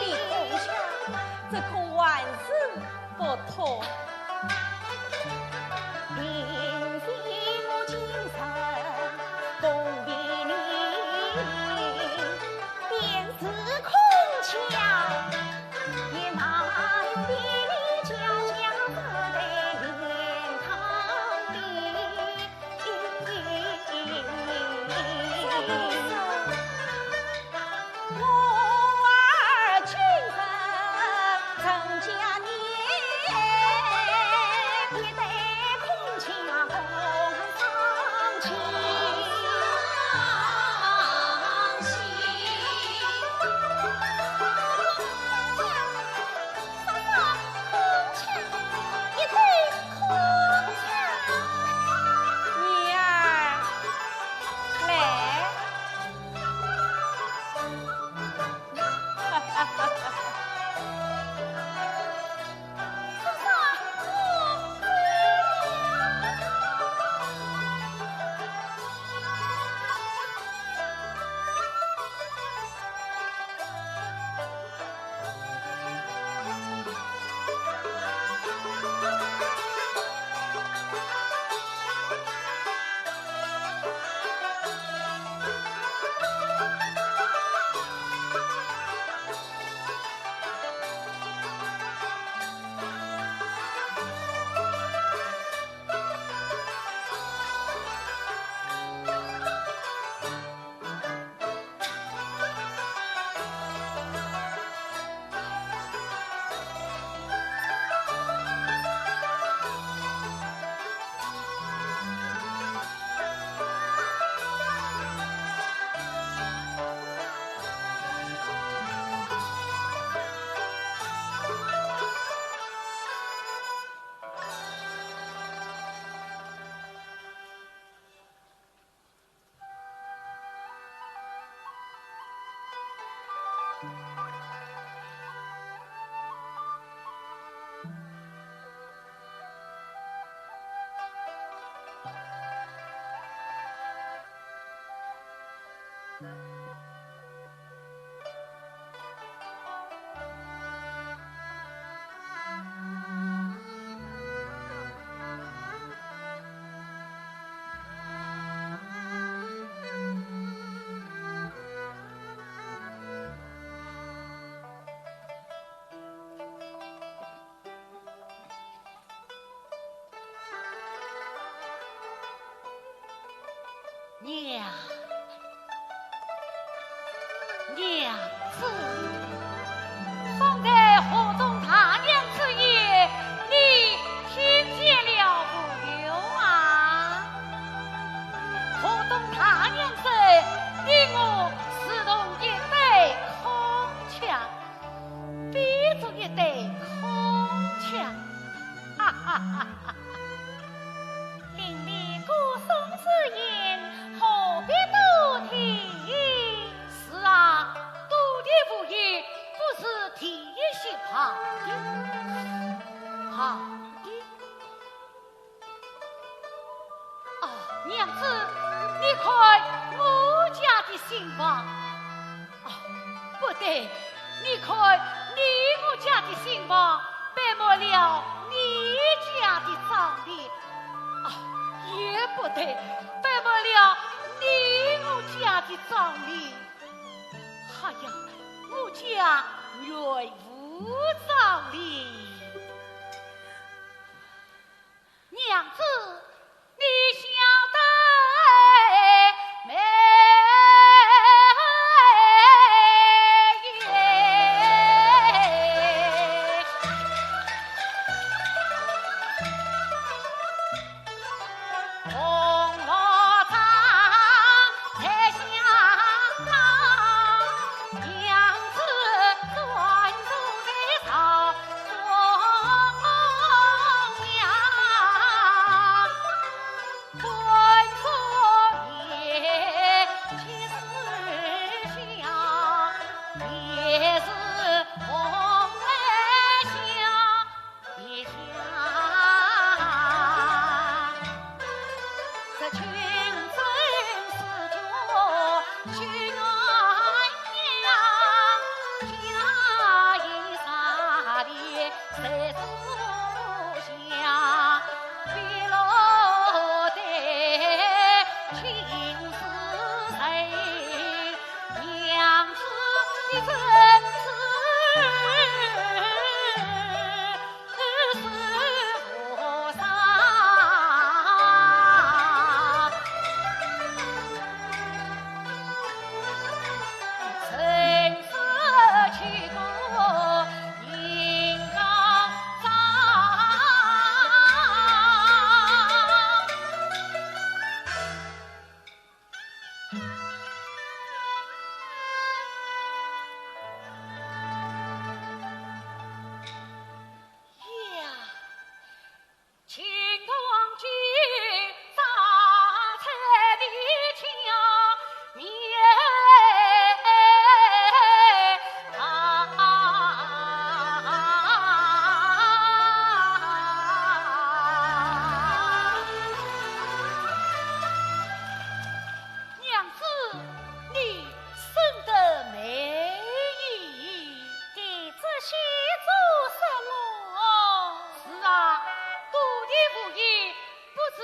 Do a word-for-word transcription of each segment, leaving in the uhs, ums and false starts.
比铜强，这可万死不通。娘，娘子，方才河东大娘之言，你听见了无有啊？河东大娘说，你我如同一对空腔，比作一对空腔。哈哈哈哈！ 听你姑嫂之言，何必多提？是啊，多提无益，不如提一些旁的。旁的？啊，娘子，你看我家的新房。 啊，不对，你看你我家的新房，背没了你家的妆奁。啊，也不对，背没了你我家的妆奁。哎呀，我家原无妆奁。 娘子，你晓得没有？娘子，你生得美矣。提这些做什么？是啊，多提无益，不如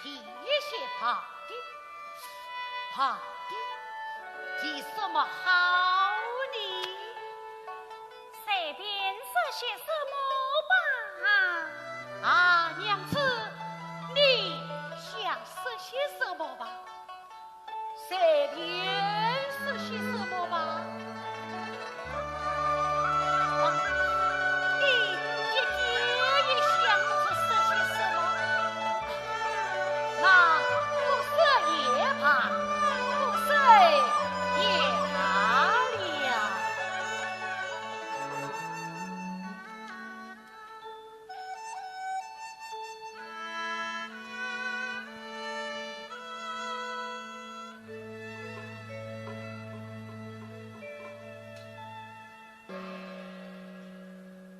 提一些白的。白的，提什么好呢？随便说些什么吧。啊，娘子，你想说些什么吧？ 随便说些什么吧。你一点也想不出说些什么。那不说也罢，不说也罢了。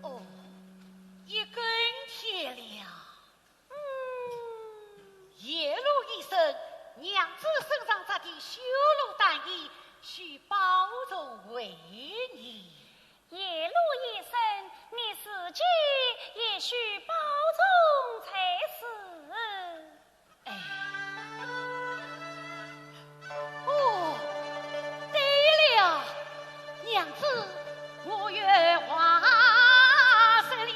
哦，一更天了。嗯，夜露已深，娘子身上着的绣罗单衣，需保重为宜。 夜露已深，你自己也需保重才是。哎，哦，对了，娘子，我有话说了。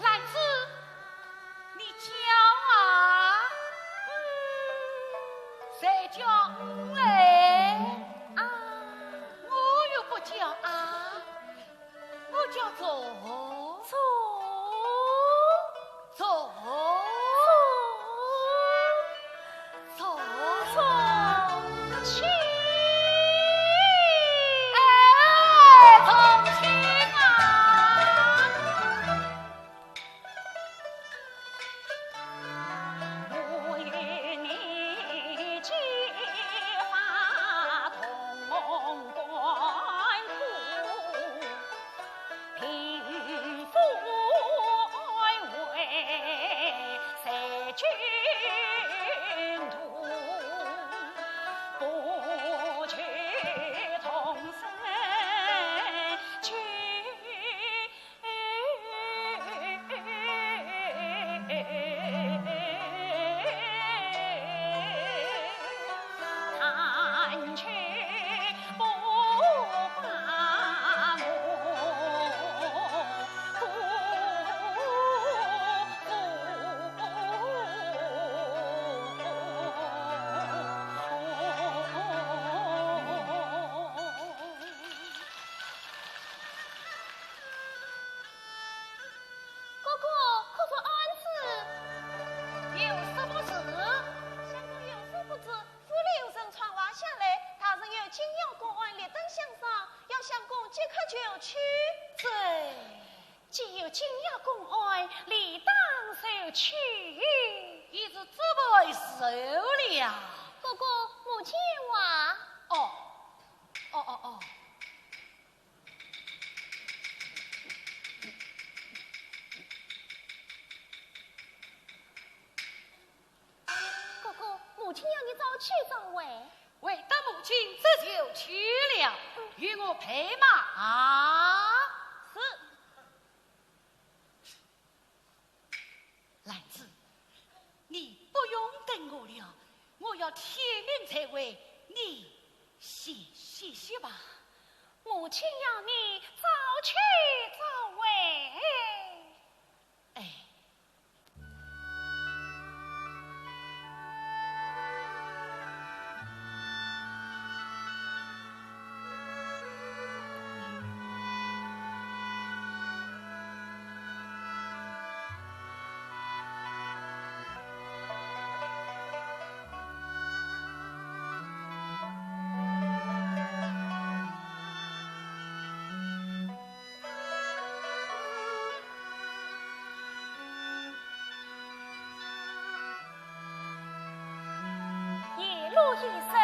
兰子， 你叫啊？谁叫我嘞？啊，我又不叫啊，我叫钟。钟。钟。钟。钟。钟。哎，钟情啊！走了。哥哥，母亲话。哦，哦哦哦。哥哥，母亲要你早去早回。为得母亲，这就去了，与我备马。是。 兰子，你不用等我了，我要天明才回，你先歇息吧。母亲要你早去早回。哎。 一路以身，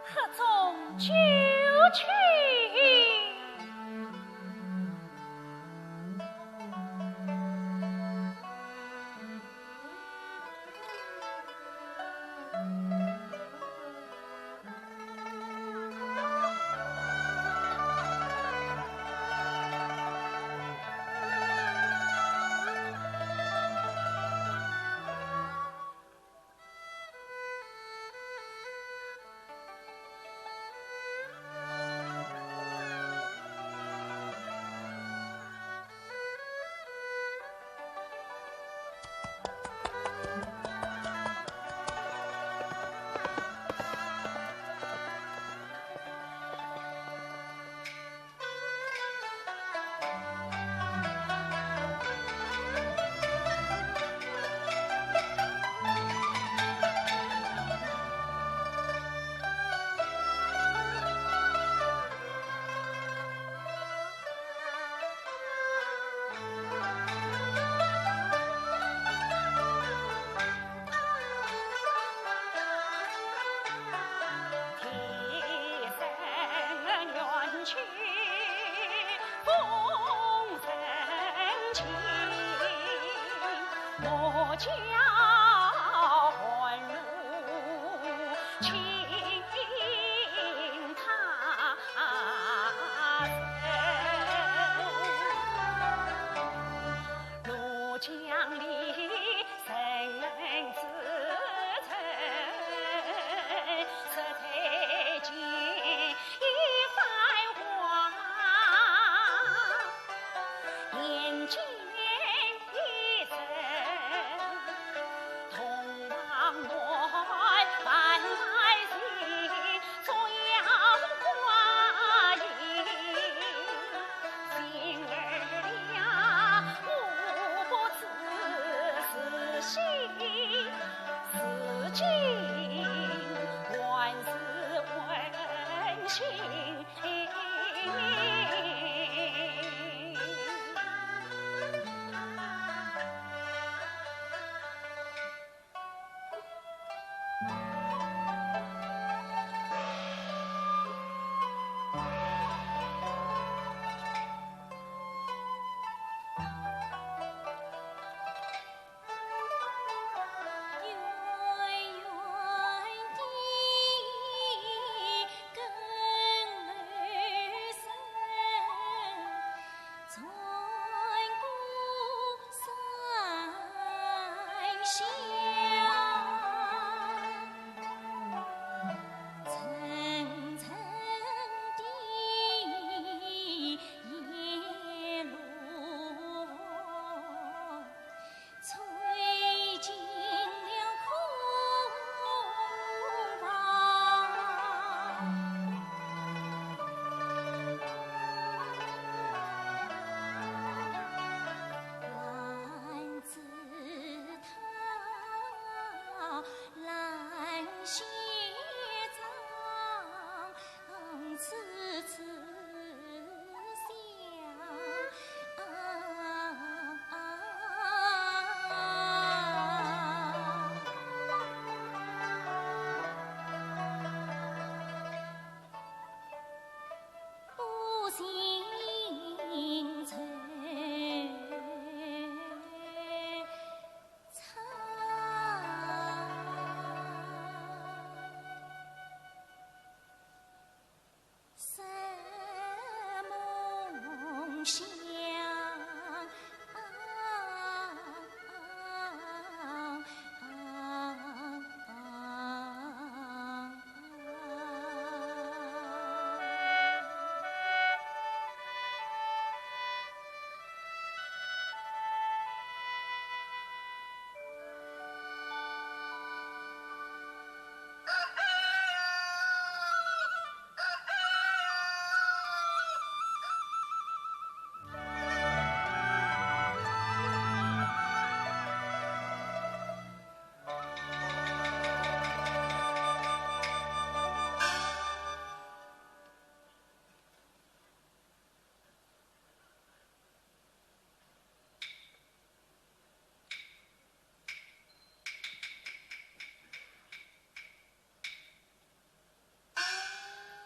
何从酒去？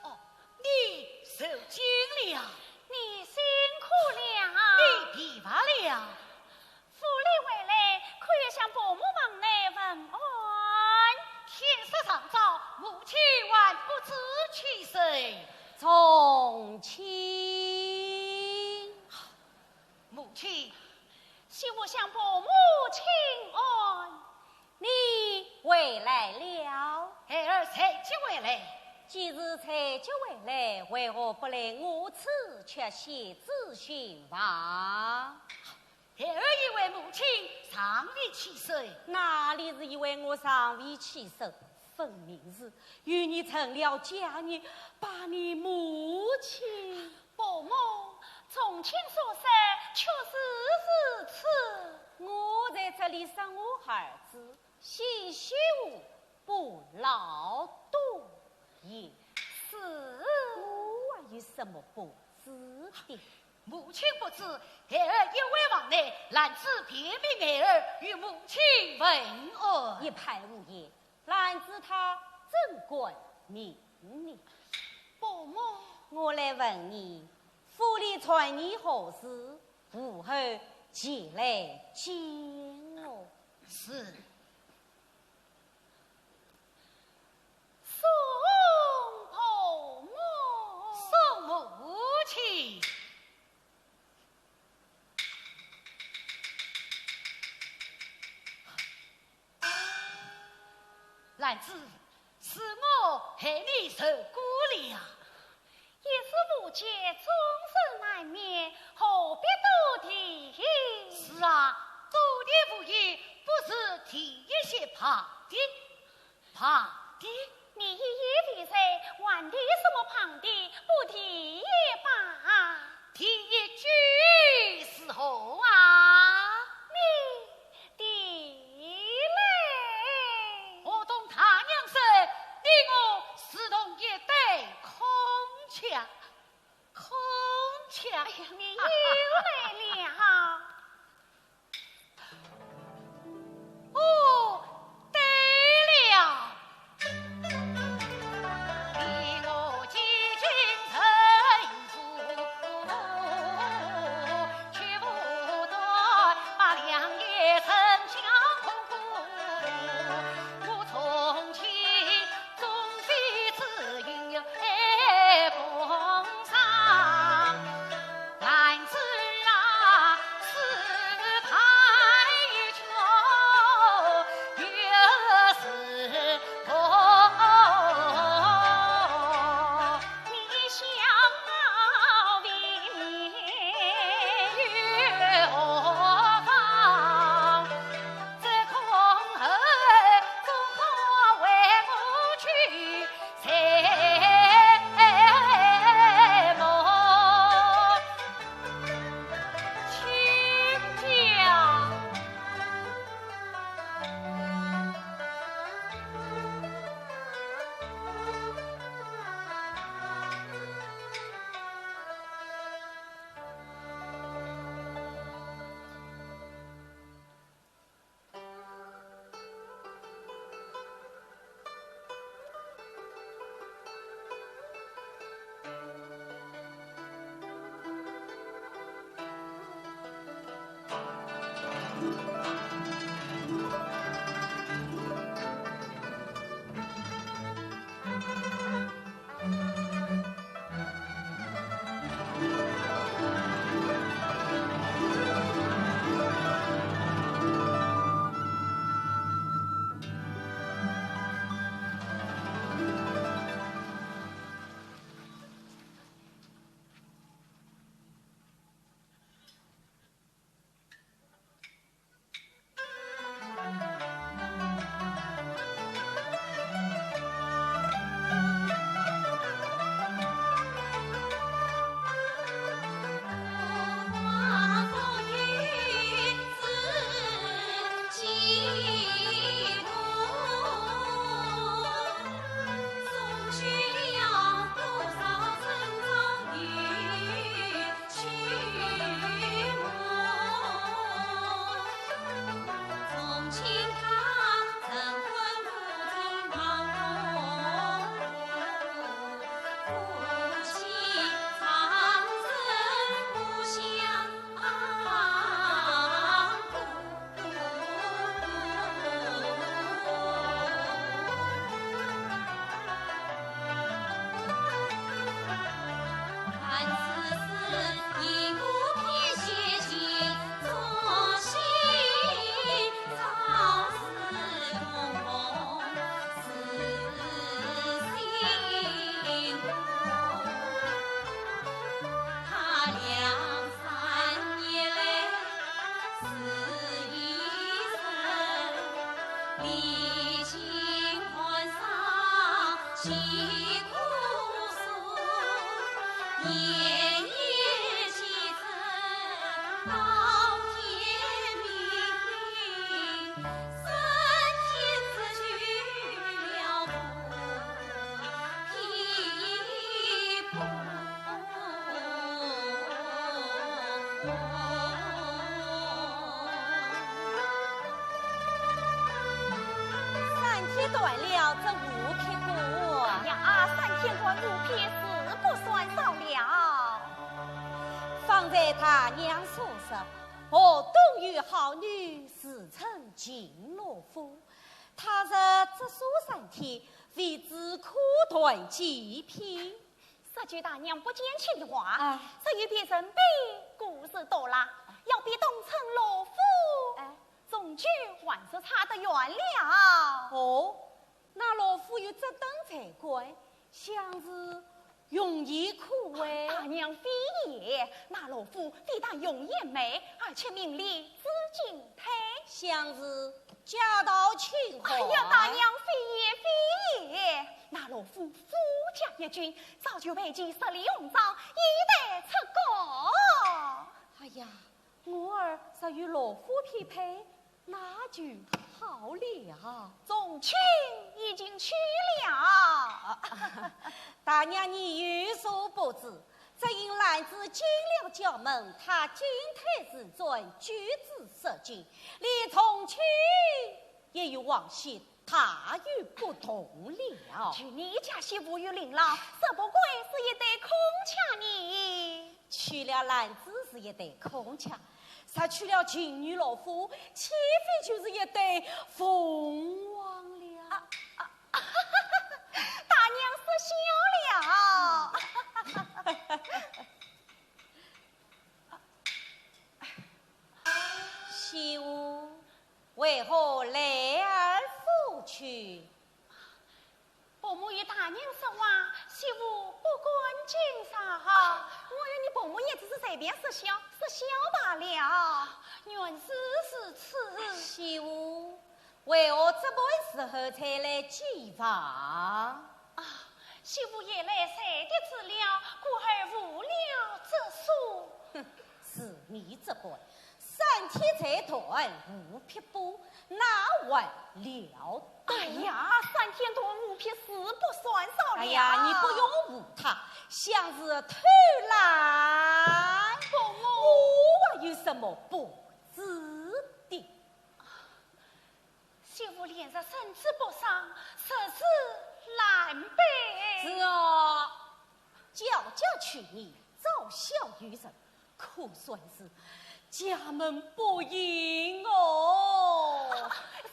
哦，你受惊了。你辛苦了。你疲乏了。府里回来，可有向伯母房内问安？天色尚早，母亲还不知起身。从轻。母亲。 媳妇向伯母请安。你回来了？孩儿才即回来。既是才即回来，为何不来我此，却先至新房？孩儿以为母亲尚未起身。哪里是以为我尚未起身？分明是与你成了家，你把你母亲 伯母，从前所说确实如此。我在这里说我儿子，先学武，不劳动也。是。我还有什么不知的？母亲不知，孩儿已回房内，兰子便命孩儿与母亲问安。一派胡言， 兰子她怎敢明呢？伯母。我来问你，府里传你何事，午后即来见我。是。送伯母。送母亲。 兰子，是我害你受苦了。一时无解，众人难免，何必多提？是啊，多提无益，不如提一些旁的。旁的？你已有为人，还提什么旁的？不提也罢。提一句是何啊？你 地嘞。河东大娘说，你我如同一对孔雀，孔雀。哎呀，你又来了。哦，对了。奴婢是不算少了。方才大娘所说，河东有好女，自称秦罗敷，她日只梳三天，为子苦断几篇。说句大娘不见气的话，啊。只有别人比古诗多啦，要比东称罗敷，哎。终究还是差得远了。哦， 那罗敷有这等才干，想是容颜可畏。大娘非也，那罗敷非但容颜美，而且名丽至敬佩。想是家道清厚啊。哎呀，大娘非也，非也，那罗敷富甲一军，早就备齐十里红装，以待出宫。哎呀，我儿若与罗敷匹配， 那就好了。众卿已经去了。大娘你有所不知，只因兰子进了家门，她进退自尊，举止率性，连众卿也有往昔大有不同了。就你家媳妇与令郎，只不过是一对空腔呢。 娶了兰子是一对空腔，若娶了秦女罗敷，岂非就是一对凤凰了？啊，啊，大娘失笑了。媳妇，为何来而复去？ 伯母与大娘说话，媳妇不敢惊扰。我与你伯母也只是随便说笑，说笑罢了。原是如此。媳妇，为何这般时候才来寄房？啊，媳妇夜来睡得迟了，故而无聊着书。哼，是你这般， 三天才断五匹布，哪还了得？哎呀，三天断五匹是不算少了。哎呀，你不用误他，想是偷懒。伯母。我还有什么不知的？ 媳妇连日身子不爽，实是狼狈。是哦，皎皎去年，早晓有人，可算是家门不幸哦。啊，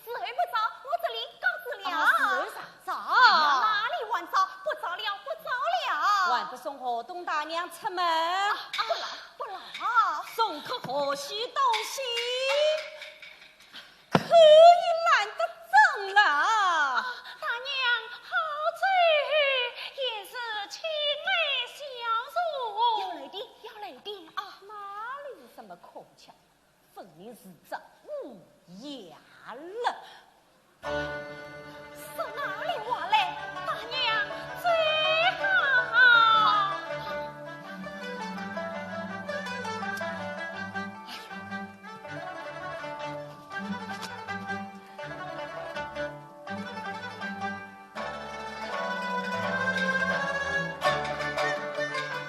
时候不早，我这里告辞了。啊，时候尚早。哎呀，哪里还早？不早了，不早了。还不送河东大娘出门？啊，啊，不劳，不劳。送客何须多谢。 可以懒得走了。啊，大娘，好酒也是青梅小树。要来的，要来的啊。哪里是什么空腔，分明是只乌鸦了。说哪里话来，大娘最好。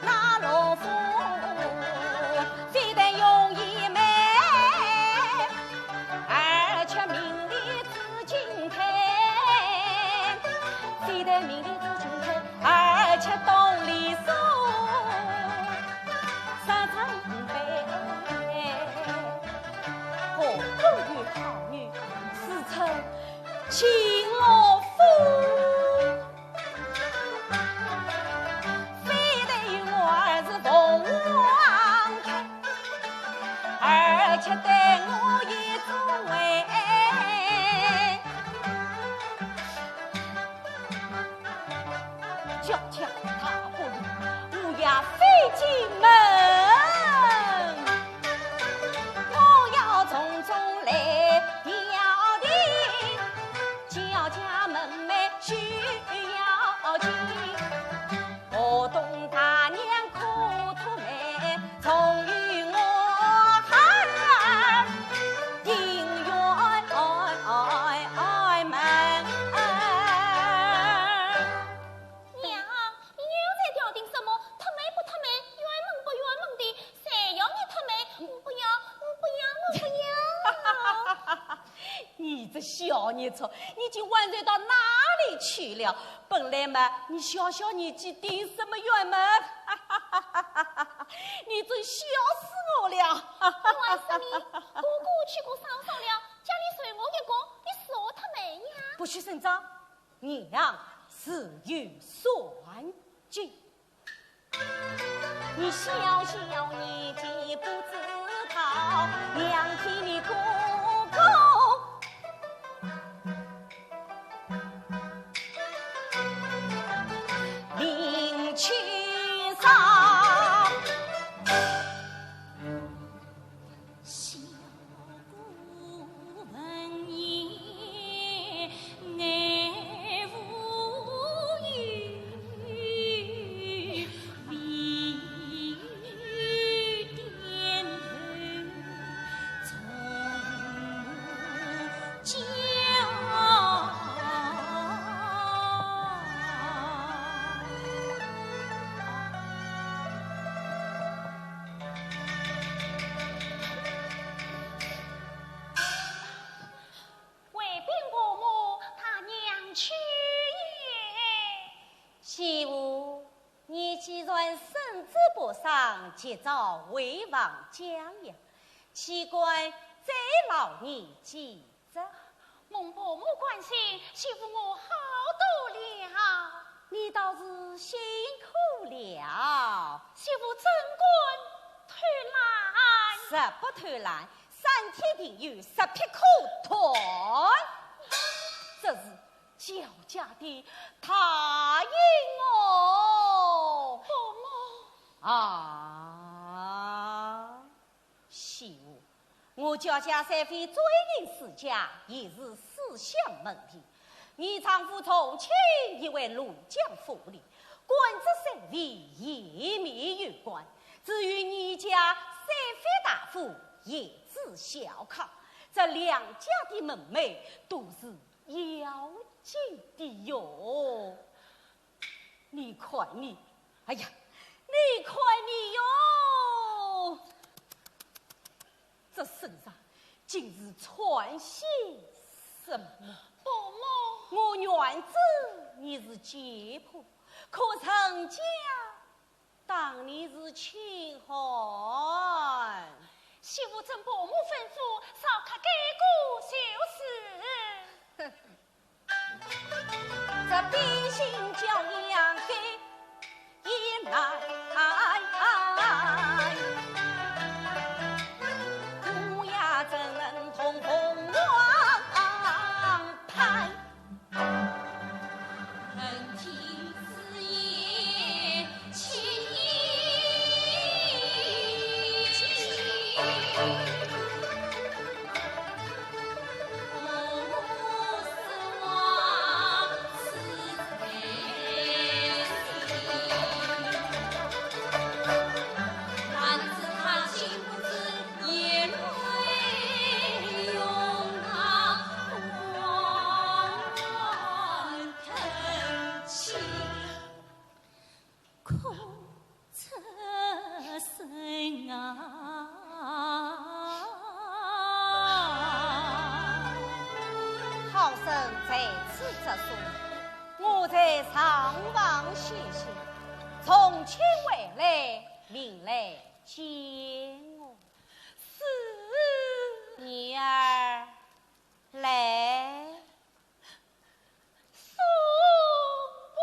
那罗敷非但容颜美，而且名丽至敬佩。非但名丽至敬佩，而且懂礼数，三餐五杯。河东有好女，自称 秦罗敷，非但我儿是凤凰胎，而且对我也尊为皎皎大伯母，乌鸦飞进门。 我要从中来调停，叫家门楣需要紧。河东大娘苦吐梅，终于我孩儿应允门。娘，你又在调停什么？吐梅不吐梅，允门不允你错，你今晚又到哪里去了？本来嘛，你小小年纪顶什么圆满？你真笑死我了！你还是你，哥哥去过商场了，家里随我一个，你说他没呀？不许声张，娘自有算计。 你小小年纪不知道，娘替你哥哥另娶嫂。回禀伯母，他娘去也。媳妇，你既然身子不爽，及早回房静养，岂敢再劳你几日？蒙伯母关心，媳妇我好多了。你倒是辛苦了。媳妇怎敢偷懒？若不偷懒， 三天定有，十撇可断。这是焦家的大印哦。伯母。啊，媳妇，我焦家虽非专营世家，也是书香门第。你丈夫从前也为怒江府里，官至三品，也免有官。至于你家三位大夫，也 是小康，这两家的门楣都是要紧的哟。你看你，哎呀，你看你哟，这身上竟是穿些什么？伯母。我原知你是贱婆，可人家 当你是清寒。媳妇遵伯母吩咐，少刻改过就是。这比心教养改也难，姑爷怎能同凤凰攀？ 好生在此作书，我在上房歇息，从前回来，另来见我。是。女儿，来。 送伯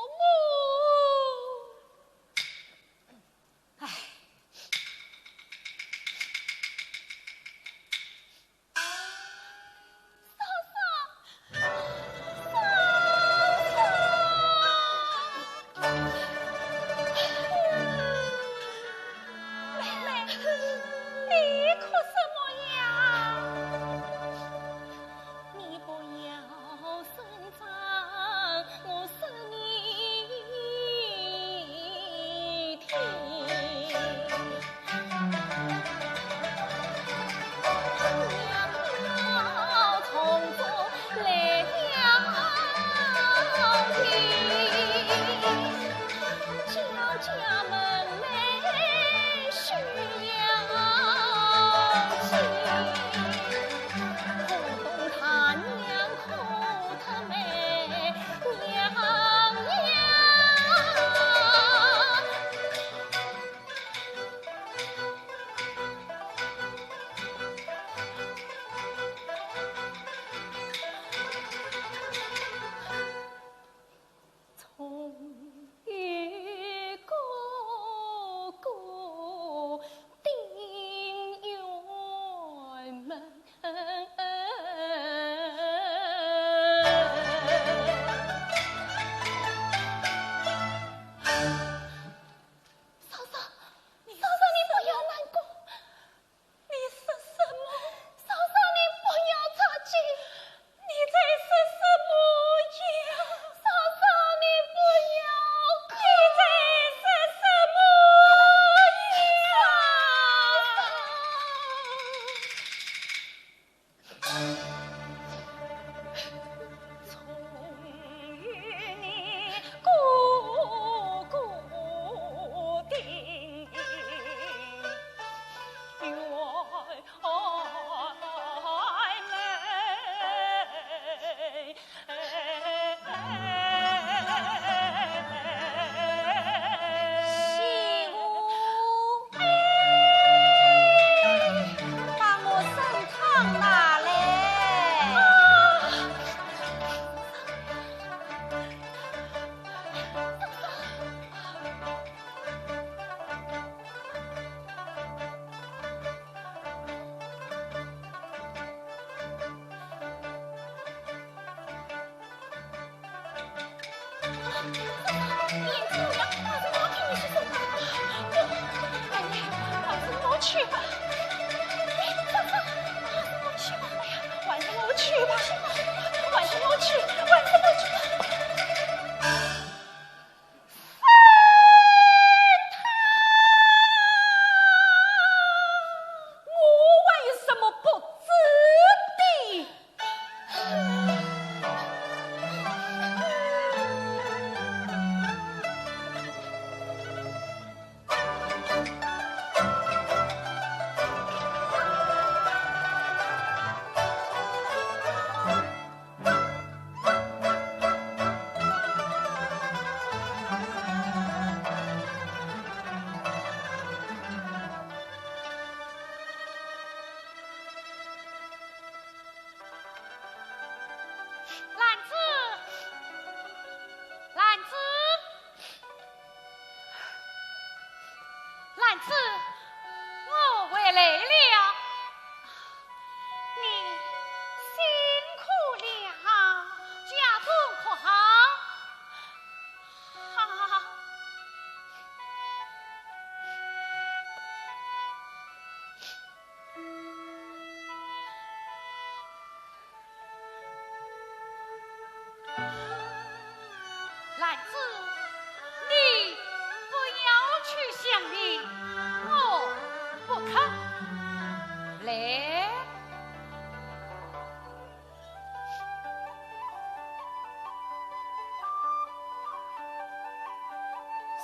母。唉。嫂嫂，嫂嫂。妹妹，你哭什么呀？你兰子，你不要去想你，我不肯。来，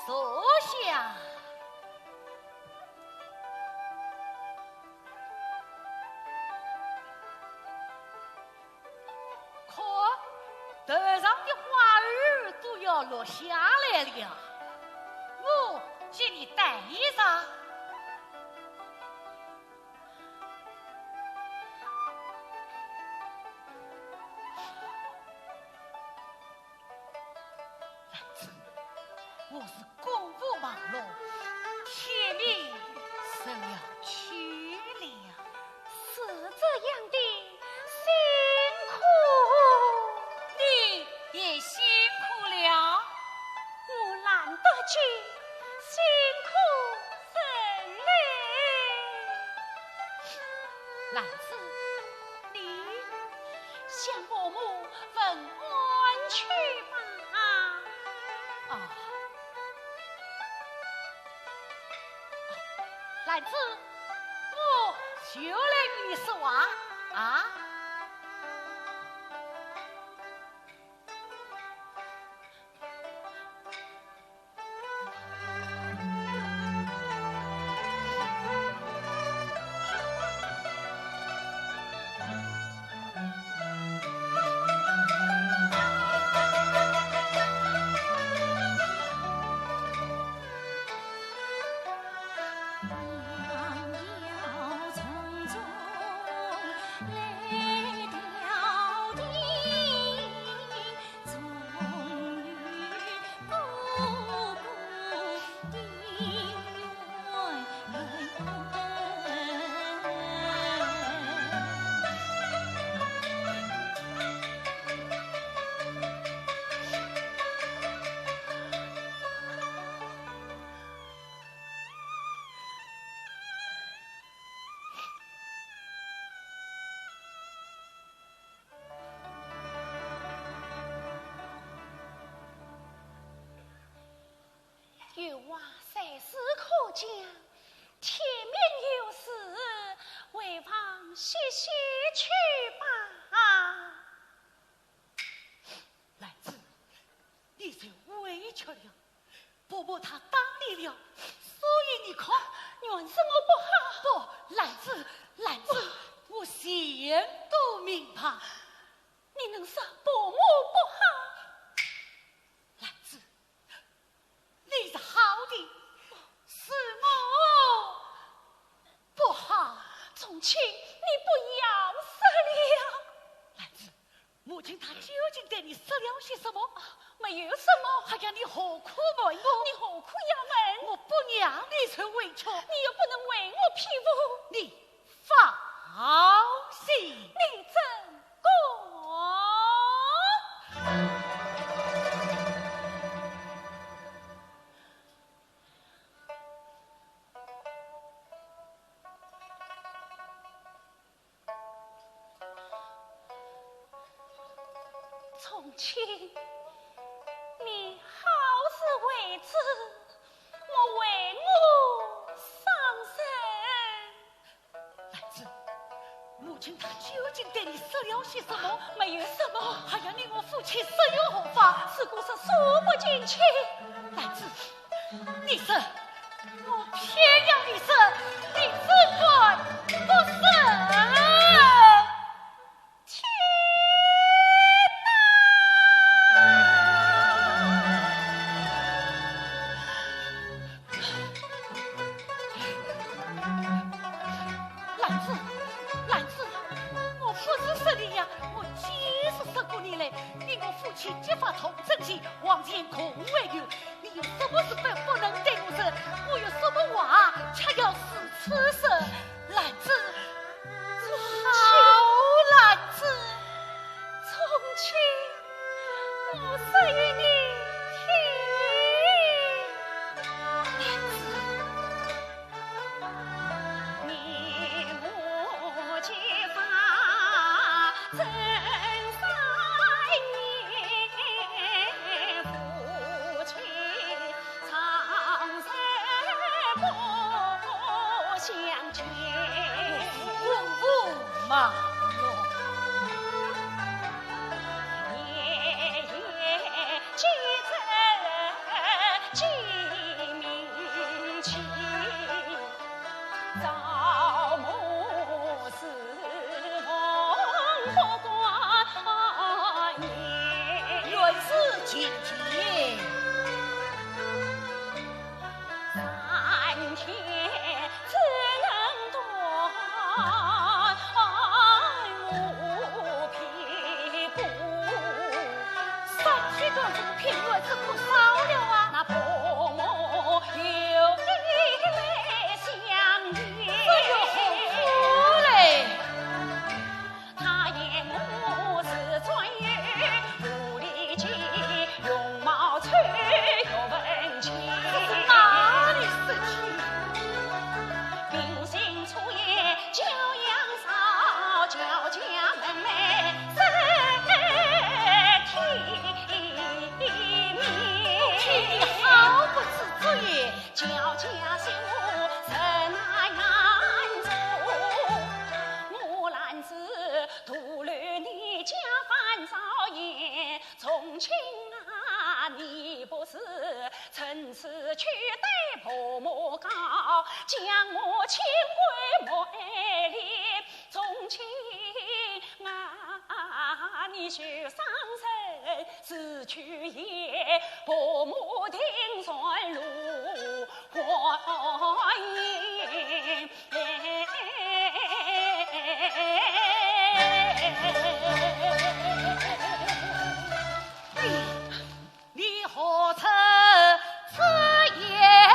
坐下。 看，头上的花儿都要落下来了，我给你戴一上。兰子，我是公务忙碌，天明就要去了。 是这样的，辛苦。你也辛苦了。我懒得去，辛苦人嘞。兰子，你向伯母问安去吧。啊。 兰子，我就来与你说话啊。有话随时可讲，天明有事，还望歇歇去吧。兰子，你受委屈了，伯母她打你了，所以你看，原是我不好。不，兰子，兰子，我全都明白。你能说伯母不好？兰子，你是好的，是我不好。宗卿，你不要说了。兰子，母亲她究竟对你说了些什么？没有什么。哎呀，你何苦问我？你何苦要问？我不让你受委屈。你又不能为我辩护。你放心。你真够。 宗卿，你好自为之，莫为我伤神。兰子，母亲她究竟对你说了些什么？没有什么。还要你我夫妻适意何方？如果说说不进去。兰子， 你说，我偏要你说，你怎敢不说？天哪！兰子，兰子，我不是说你呀，我就是说过你嘞，你我夫妻结发同根情，往前可未有。 你有什么事不能对我说？我有什么话却要如此说？兰子，好兰子。宗卿，我说与你听。兰子。原是今天。 三天断五品，原是可烧了啊。这又何苦嘞？ 这是哪里事情？ 你好不知足也。 你何出此言啊？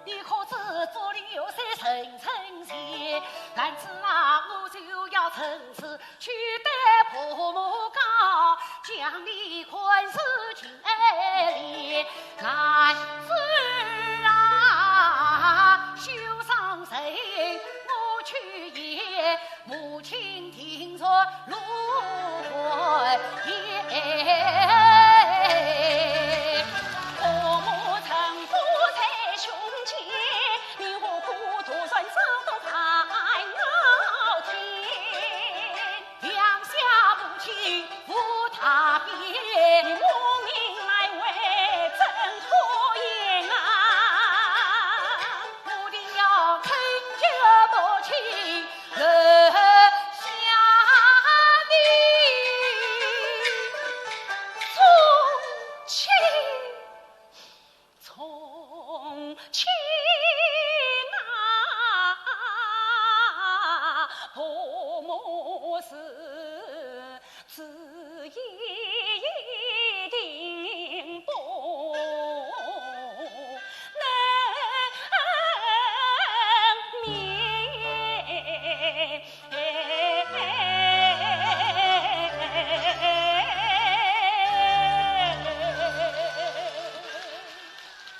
你可知这里有些人称赞，男子啊，我就要趁此去对婆母讲，将你看是情爱的男子啊，休伤神，我去也。 母亲定着路也。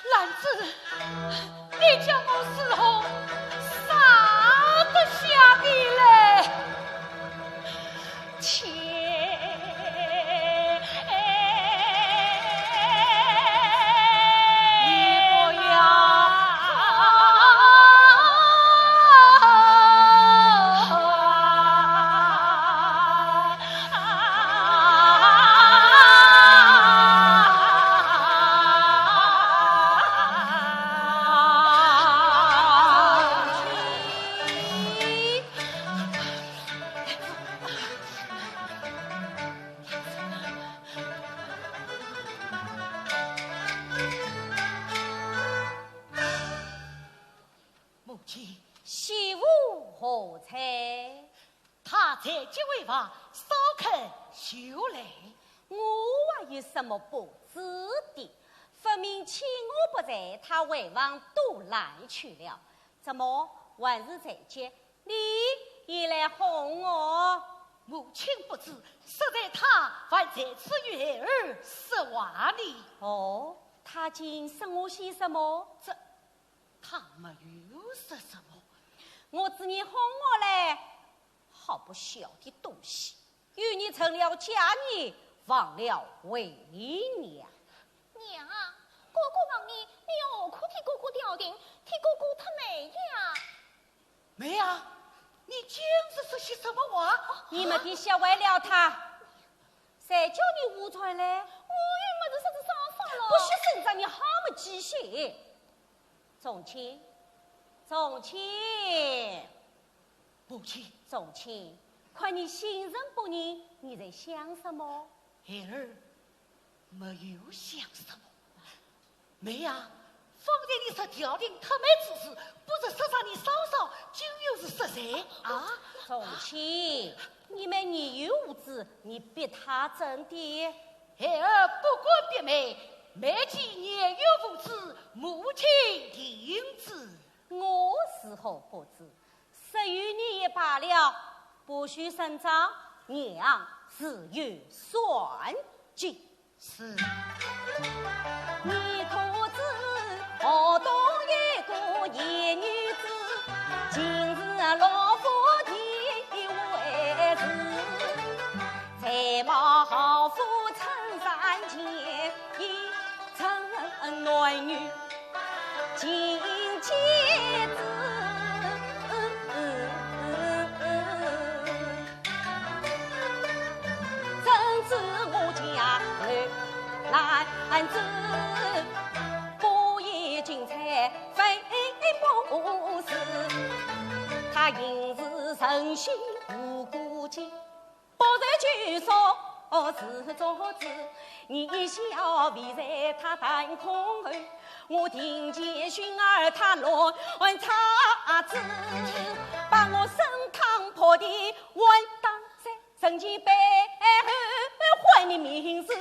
兰子，你叫我如何舍得下你嘞？亲，媳妇何在？她在接回房，稍肯就来。我还有什么不知的？分明趁我不在，她回房躲懒去了，怎么还是在接？你也来哄我？母亲不知，实在她还在此与孩儿说话呢。哦，她竟说我些什么？这，她没有说什么。我知你哄我嘞，好不孝的东西，有你成了家，你忘了为娘。娘啊，哥哥望你，你又何苦替哥哥调停，替哥哥脱媒呀？妹啊，你今日说些什么话？你们的笑坏了他，谁叫你胡传嘞？我又没有说是嫂嫂了。不许声张，你好没记性。 宗亲，宗亲。母亲。宗亲，看你心神不宁，你在想什么？孩儿没有想什么。妹啊，方才你说调停脱媒之事，不是说着你嫂嫂，竟又是说谁啊？宗亲，你们年幼无知，你逼她怎的？孩儿不敢逼媒，媒既年幼无知，母亲定知。 我如何不知？说与你也罢了，不许声张，娘自有算计。是。你可知河东有个严女子，近日落府的位置，才貌好富称赞，见一称男女 尽皆知。怎知我家刘兰子，不言精彩非不是，她因是神仙无故境。 不是就说是作主，你笑未在他弹空后，我庭前寻儿他乱插枝，把我升堂破地还当在人前背后坏你名字，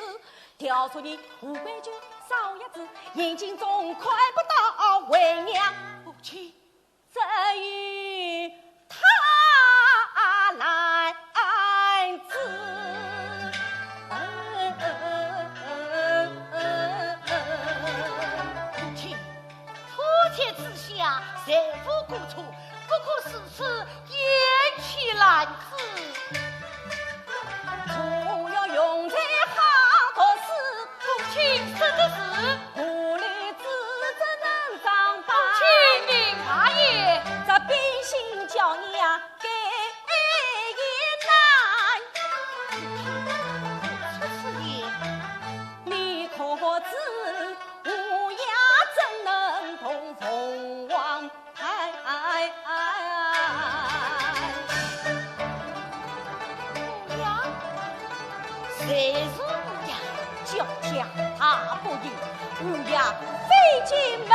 调说你无规矩少爷子，眼睛总看不到为娘。母亲， 只有他来之。母亲，夫妻之下，谁无过错，不可如此嫌弃兰子。除了用在好读书，母亲说的是。 无力子怎能长大？母亲，明白也。这秉性教养该也难。母亲，不出此言。你可知无雅怎能同凤凰 哎，哎，哎。无雅，谁是无雅？叫家大不易，无雅非进门。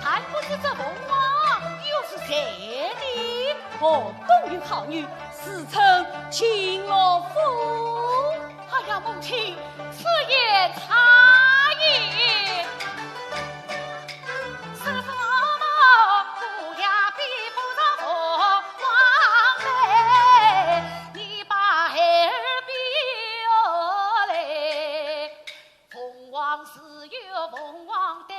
谈不知这凤凰又是谁的？河东有好女，自称秦乐府。 哎呀，母亲，此言差矣。是什么？无雅比不上凤凰美，你把孩儿比下来。凤凰自有凤凰胆，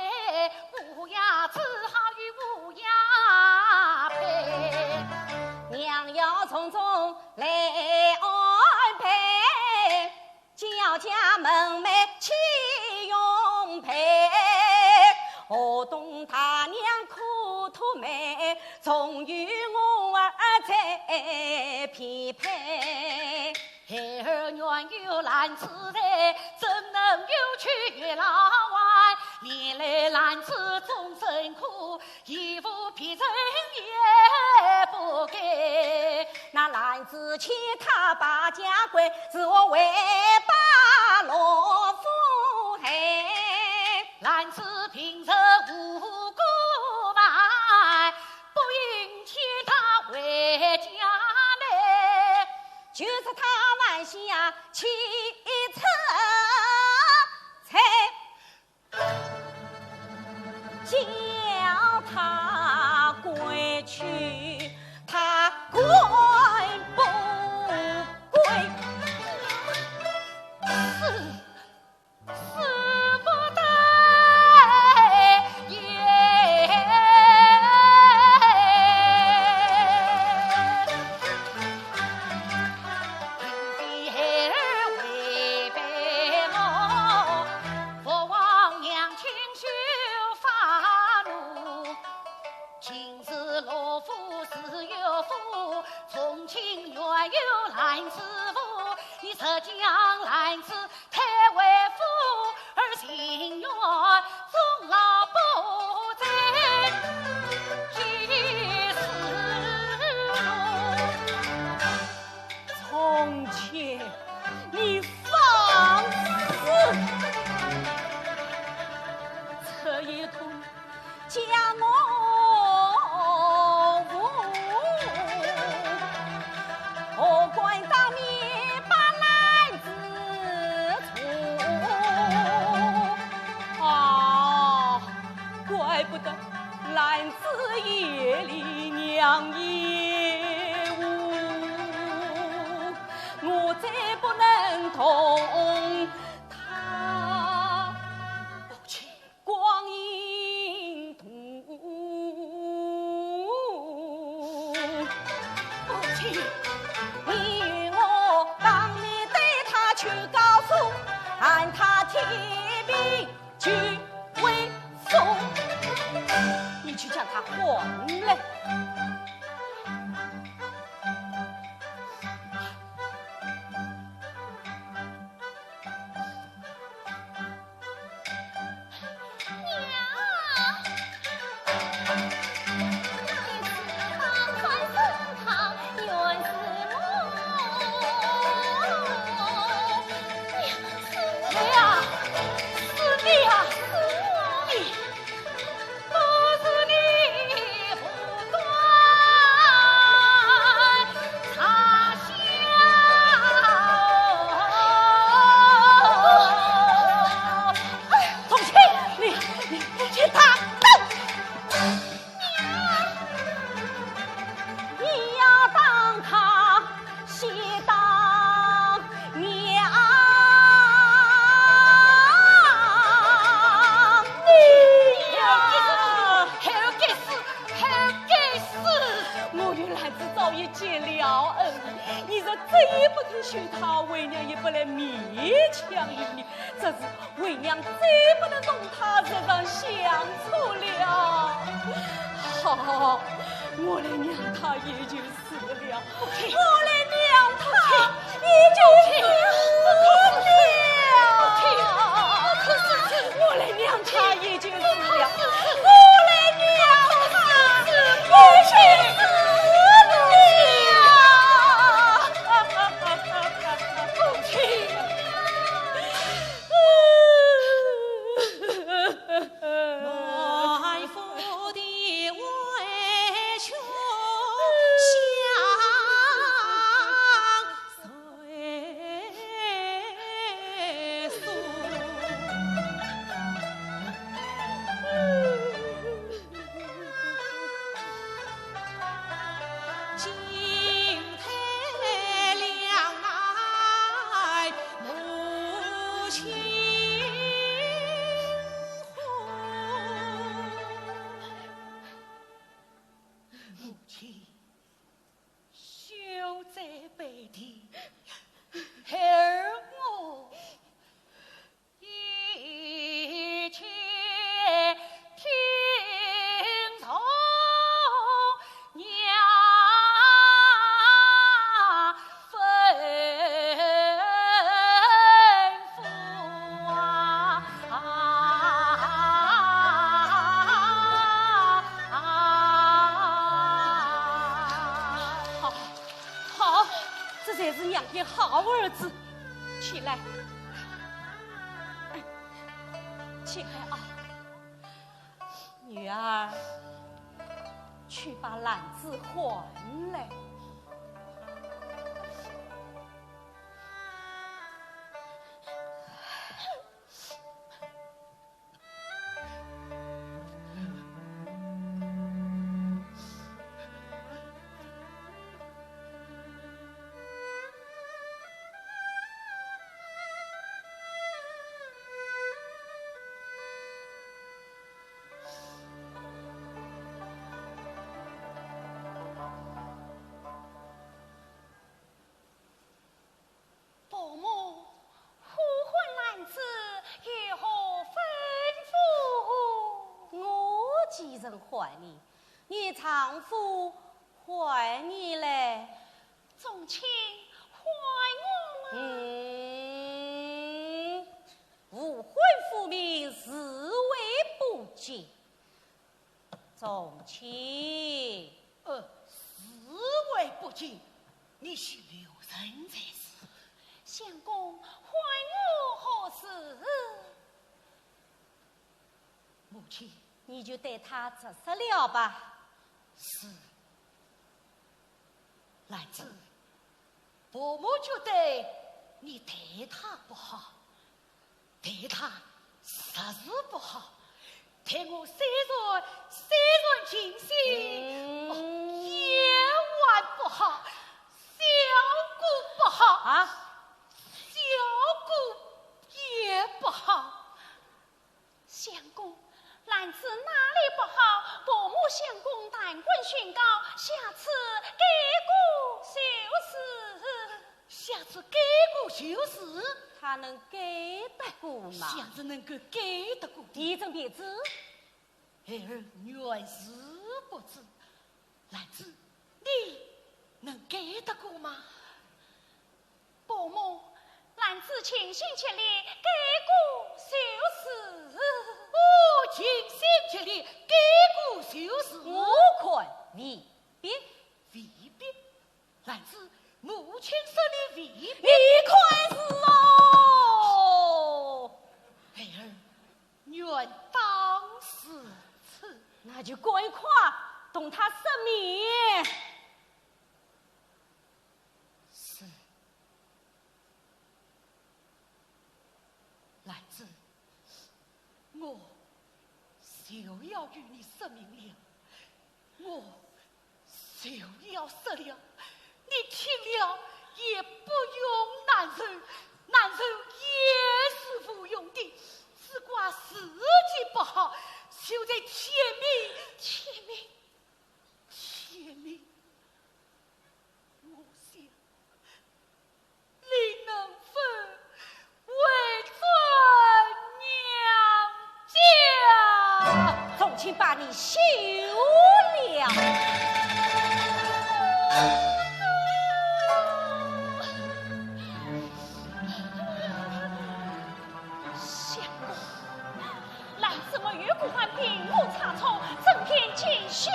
无雅只好与无雅配。娘要从中来安排， 叫家门楣齐用配，河东大娘可托媒，总有我儿在匹配。孩儿原有兰子在，怎能有去月老还？念来兰子终身苦， 亦无别人也不给。那兰子欠他把家规，是我为把罗福害。兰子平日无故叫他归去，他归不归？是，是不得也。 从前，你放肆！这一通将我误，何敢当面把篮子错？啊，怪不得篮子夜里娘也误。 我再不能同他母亲光阴度。母亲，你与我当面对他去告诉，喊他天明 去回府，你去叫他还来。娘，那一次放在身上，原是我。娘，是我。谁呀？是呀，是我。你 不是你不断插香。哎，同情，你，你，你去打，打。你要打他， 先打娘。你呀！好该死，好该死！我与兰子早已结了恩，你若执意不肯休她，为娘也不来勉强于你。这是 为娘再不能同她日常相处了。好，我来让她也就死了。我来让她也就死了。我来让她也就死了。我来让她也就死了。母亲。 满腹的委屈向谁诉？ 进退两难母亲婚。母亲，休再悲啼，孩儿我 一切听从娘吩咐啊。好，好，这才是娘的好儿子。起来。 起来啊，女儿，去把篮子还来。几人唤你？你丈夫唤你嘞？宗亲唤我吗？嗯，无唤父命，自会不见。宗亲。呃，自会不见，你须留神才是。相公，唤我何事？母亲。你就对她直说了吧。是。兰子， 伯母觉得你待她不好，待她实是不好，待我虽然，虽然尽心，嗯。哦，也还不好，小姑不好。啊？小姑也不好。 相公，兰子哪里不好？伯母相公但管训告，下次改过就是。下次改过就是？她能改得过吗？下次能够改得过的。你怎便知？孩儿原是不知。兰子，你能改得过吗？ 伯母，兰子尽心竭力，改过就是。哦，尽心竭力，改过就是。我看未必。未必？兰子，母亲说你未必。你看是哦。孩儿，原当如此。那就赶快同她说明。 是。兰子，我就要与你说明了，我就要说了，你听了也不用难受，难受也是无用的，只怪时机不好，就在天明，天明，天明。 我想，你能否回转娘家？从前把你休了。相公， 兰子没有故犯，并无差错，怎便尽休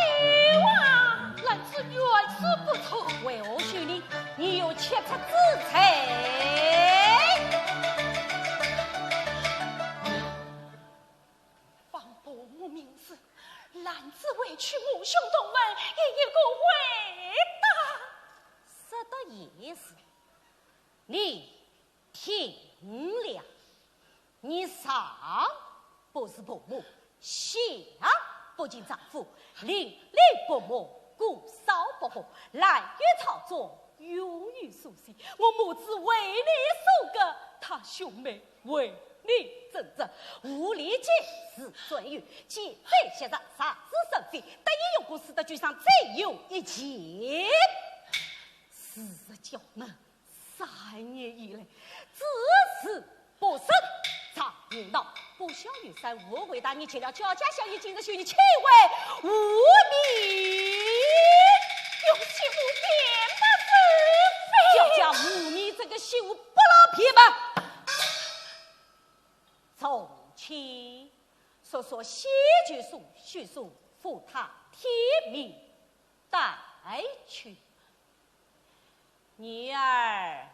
啊？兰子原是不错。为何休呢？你有七尺之才。奉伯母命旨，兰子回去，母兄同问，一一个回答。说得也是，你 听了，你上不是伯母，下不敬丈夫，邻里不睦，姑嫂不和，兰与草中永远苏醒。我母子为你守寡，她兄妹为你争执，无理解事专有，既非昔日，实是生非，得意用功，使得沮丧，只有一件。事实叫我们 三年以来，只是不说常言道，不孝有三，无后为大。你绝了，叫家小爷今日休，你岂为无名？有些无言不是非。叫家无名这个休不落便吧。从前说说先求书，许叔扶他天命带去。 女儿，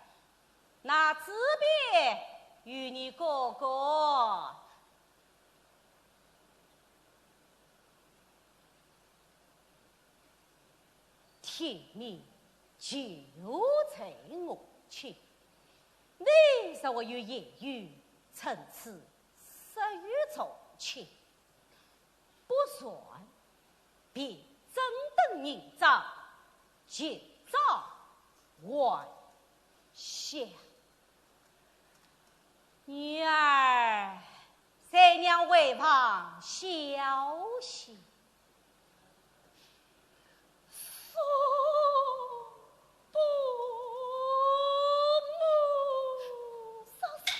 拿纸笔与你哥哥。天命就在我前，你若有言语，趁此说与从前。 不然，便真等明朝，今朝还乡。女儿，三娘回房消息。 嫂嫂。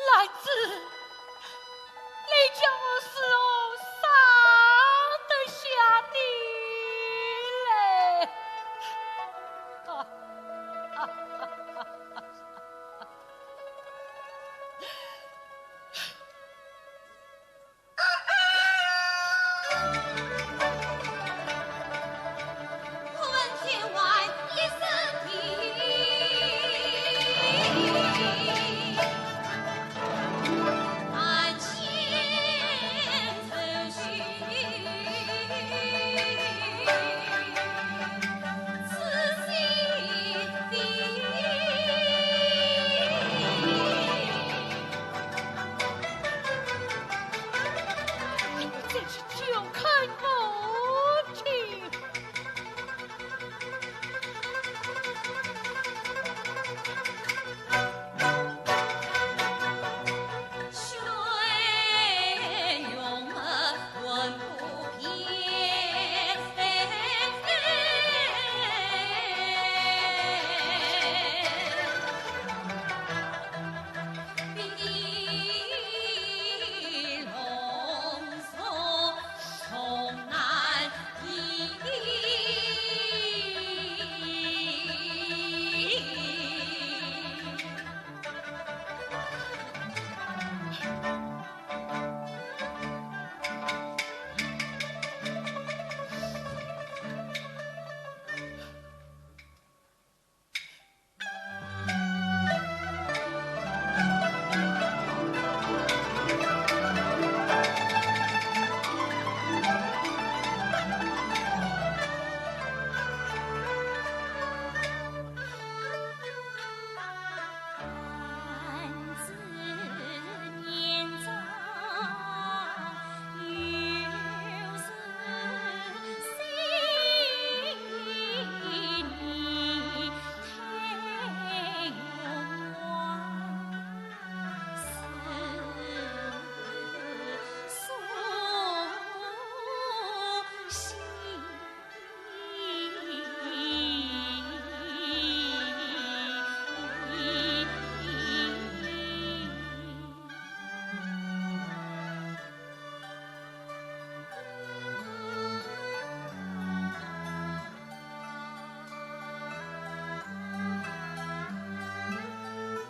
兰子，你叫我如何舍得下你嘞？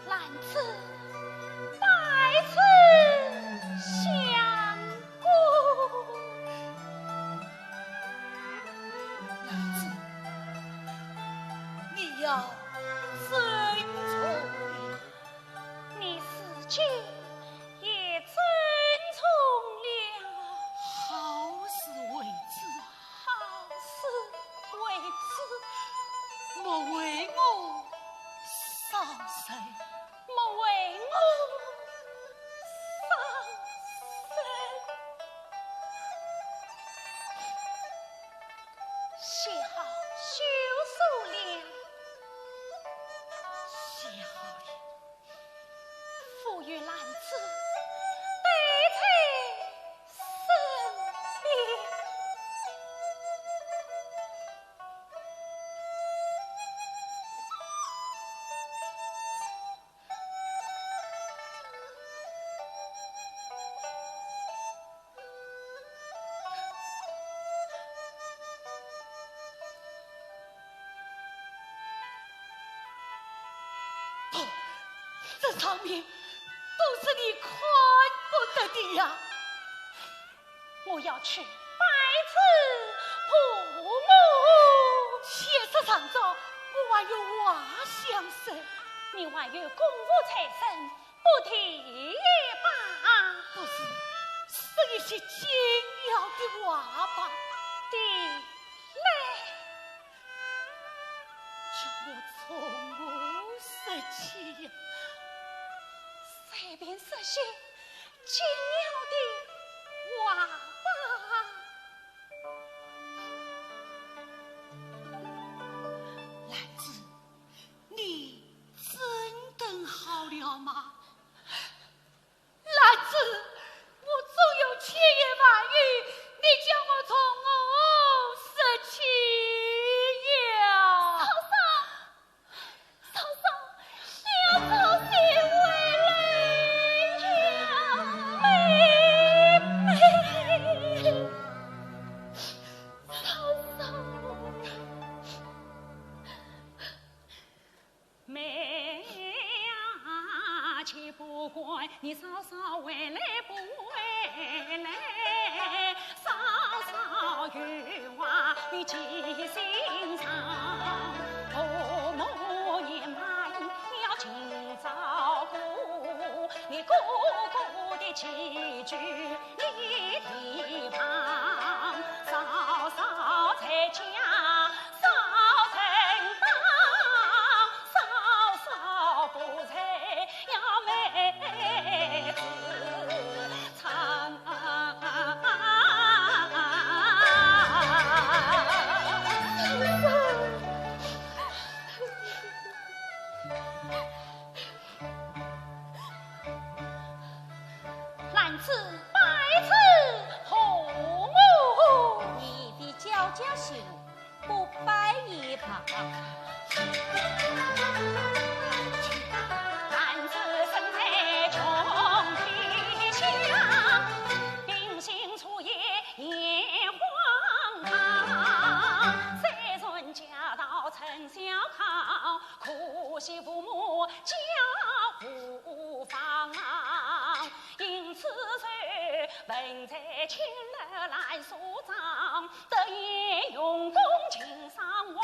兰子，拜辞相公。兰子，你要遵从。 你自己也遵从了。好自为之，好自为之。莫为我伤神。莫为我伤心。写好休书了。写好了。 父与兰子对在身边。 哦，这场面都是你看不得的呀！我要去拜祭父母。天色尚早，我还有话相说。你还有公务在身， 不提也罢。不是，说一些简要的话吧。的嘞。叫我从何说起呀？随便说些简要的话吧。兰子， 你真等好了吗？兰子，我总有千言万语，你叫我从何说起呀？嫂嫂，嫂嫂，你要早些回来呀，妹妹。嫂嫂。 妹啊，且不管你嫂嫂回来不回来，嫂嫂有话你记心上。父母年迈要尽照顾，你哥哥的几句 你地旁，嫂嫂在家少承当，嫂嫂不在，要妹子撑。兰子拜祭父母。你的娇娇心，不拜也罢。兰子生在穷地乡，平生出言眼荒唐，虽然家道曾小康， 可惜父母教无方，因此受文才青楼兰所长，得意用功勤上望，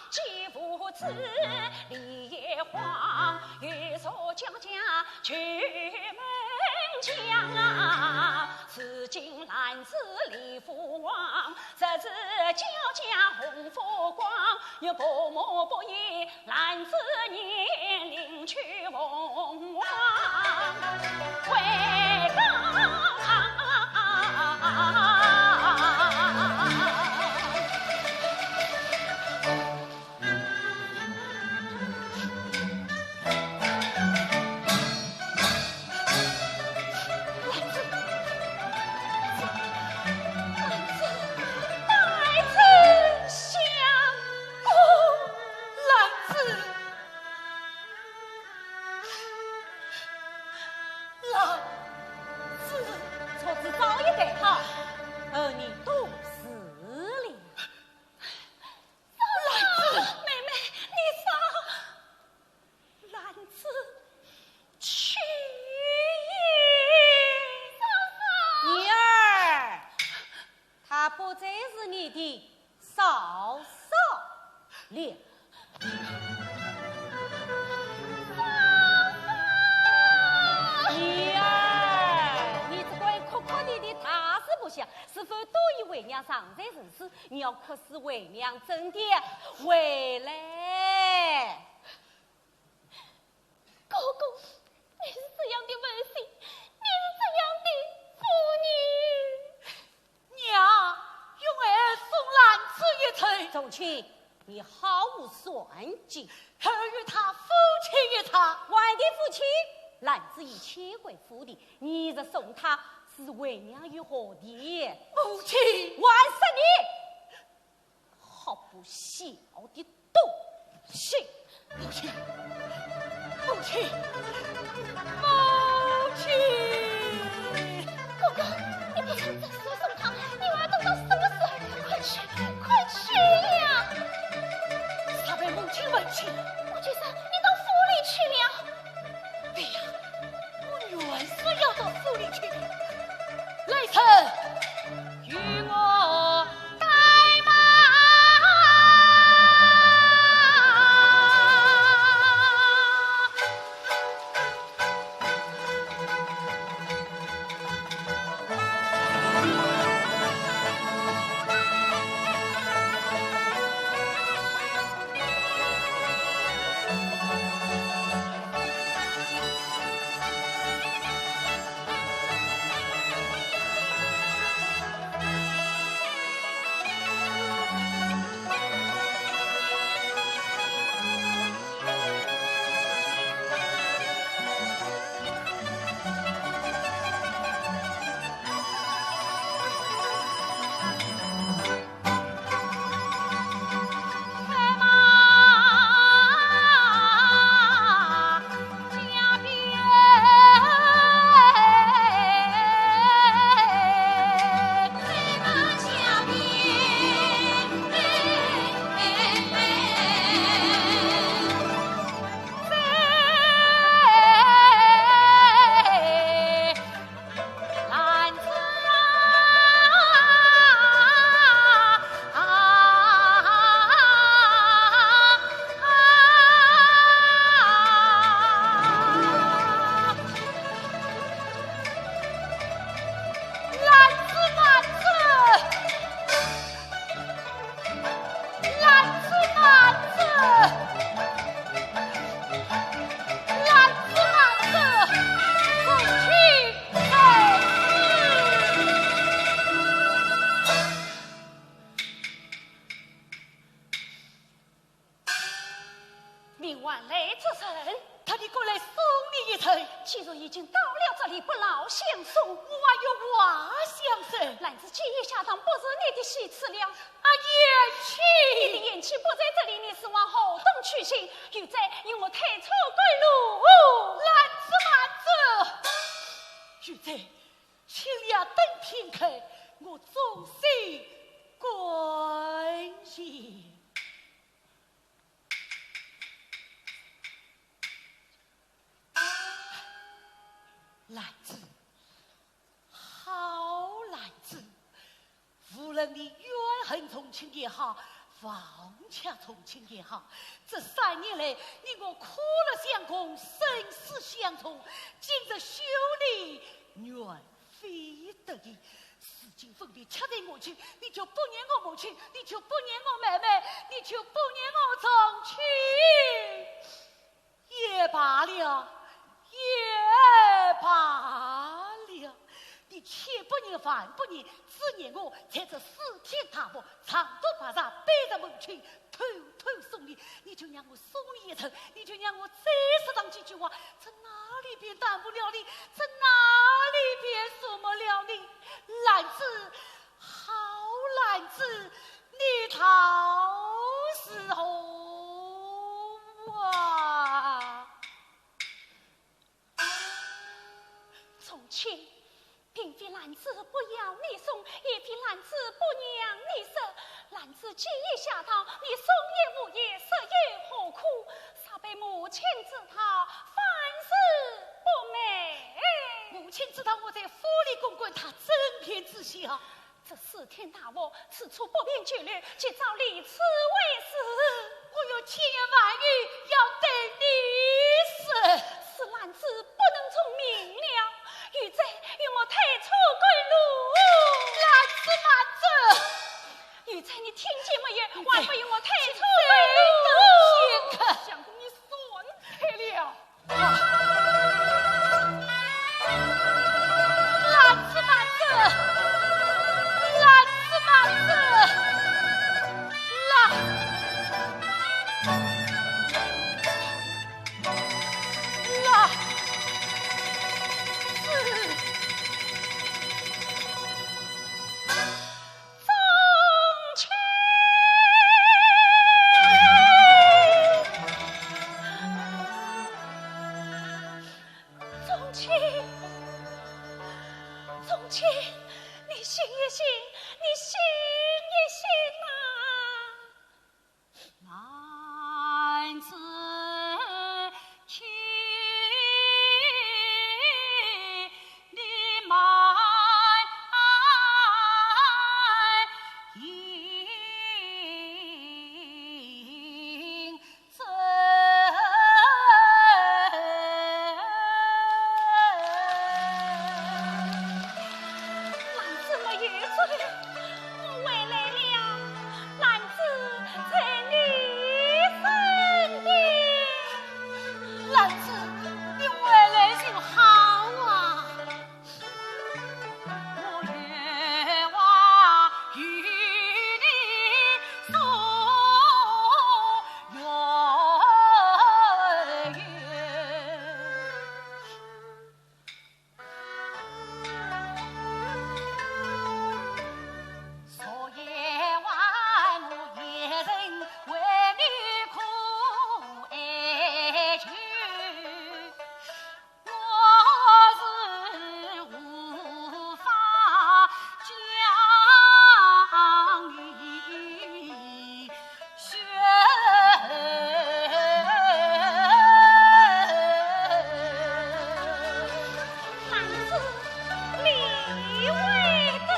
既无子理也荒，又说家家旧门墙啊，如今兰子理父亡， 实是交加红富光，又不母不义，兰子年龄去凤凰。回到兰子，坐子早一点好，儿女多事了。 兰子，妹妹，你嫂，兰子去也。嫂嫂。女儿，她不再是你的嫂嫂了。嫂嫂。女儿，你这个哭哭啼啼大事不小，是否多与为娘常在人世？ 你要哭死为娘，真的回来。哥哥，你，你毫无算计。还与他夫妻一场。还你夫妻，兰子已迁归府里，你若送他，是为娘有何地？母亲。还是你，好不孝的东西！母亲，母亲，母亲！哥哥，你不曾再送他，你还要等到什么时候？快去，快去呀！他被母亲问起，我就说你到府里去了。对呀，我原是要到府里去的。来人，与我带马！命唤来之人，特地过来送你一程。既然已经到了这里，不劳相送，我还有话相说。兰子今夜下堂不是你的戏次了。啊，贤妻！你的贤妻不在这里，你是往何东去行？有罪，与我退出官路。兰子慢走！有罪，请略等片刻，我纵身赶行。 兰子，好兰子，无论你怨恨重庆也好，忘却重庆也好，这三年来，你我苦乐相共，生死相从，今日休你，原非得已。如今分别却在我去，你就不念我母亲，你就不念我妹妹，你就不念我重庆。 也罢了，也罢了，你千不念万不念，只念我在这四天大漠，长途跋涉，背着母亲，偷偷送你，你就让我送你一程，你就让我再说上几句话，这哪里便耽误了你，这哪里便耽误了你？兰子，好兰子，你道是何啊？ 重庆，并非兰子不要你送，也非兰子不让你说。兰子既已下堂，你送也无益，说也何苦？若被母亲知道，反是不美。母亲知道我在府里公馆，她怎便知晓？ 这四天大漠，此处不便久留，今朝立此为誓。我有千言万语要对你说。是兰子不能从命了，有罪与我退出官路。兰子慢走！有罪，你听见没有？还不与我退出官路。相公，你算开了。 兰子慢走，兰子慢走，兰卿，宗卿，你醒一醒，你醒一醒啊！兰子，请你慢行。 兰子没有走，我回来了。兰子在你身边。兰子，你回来就好啊。 兰子，你会得。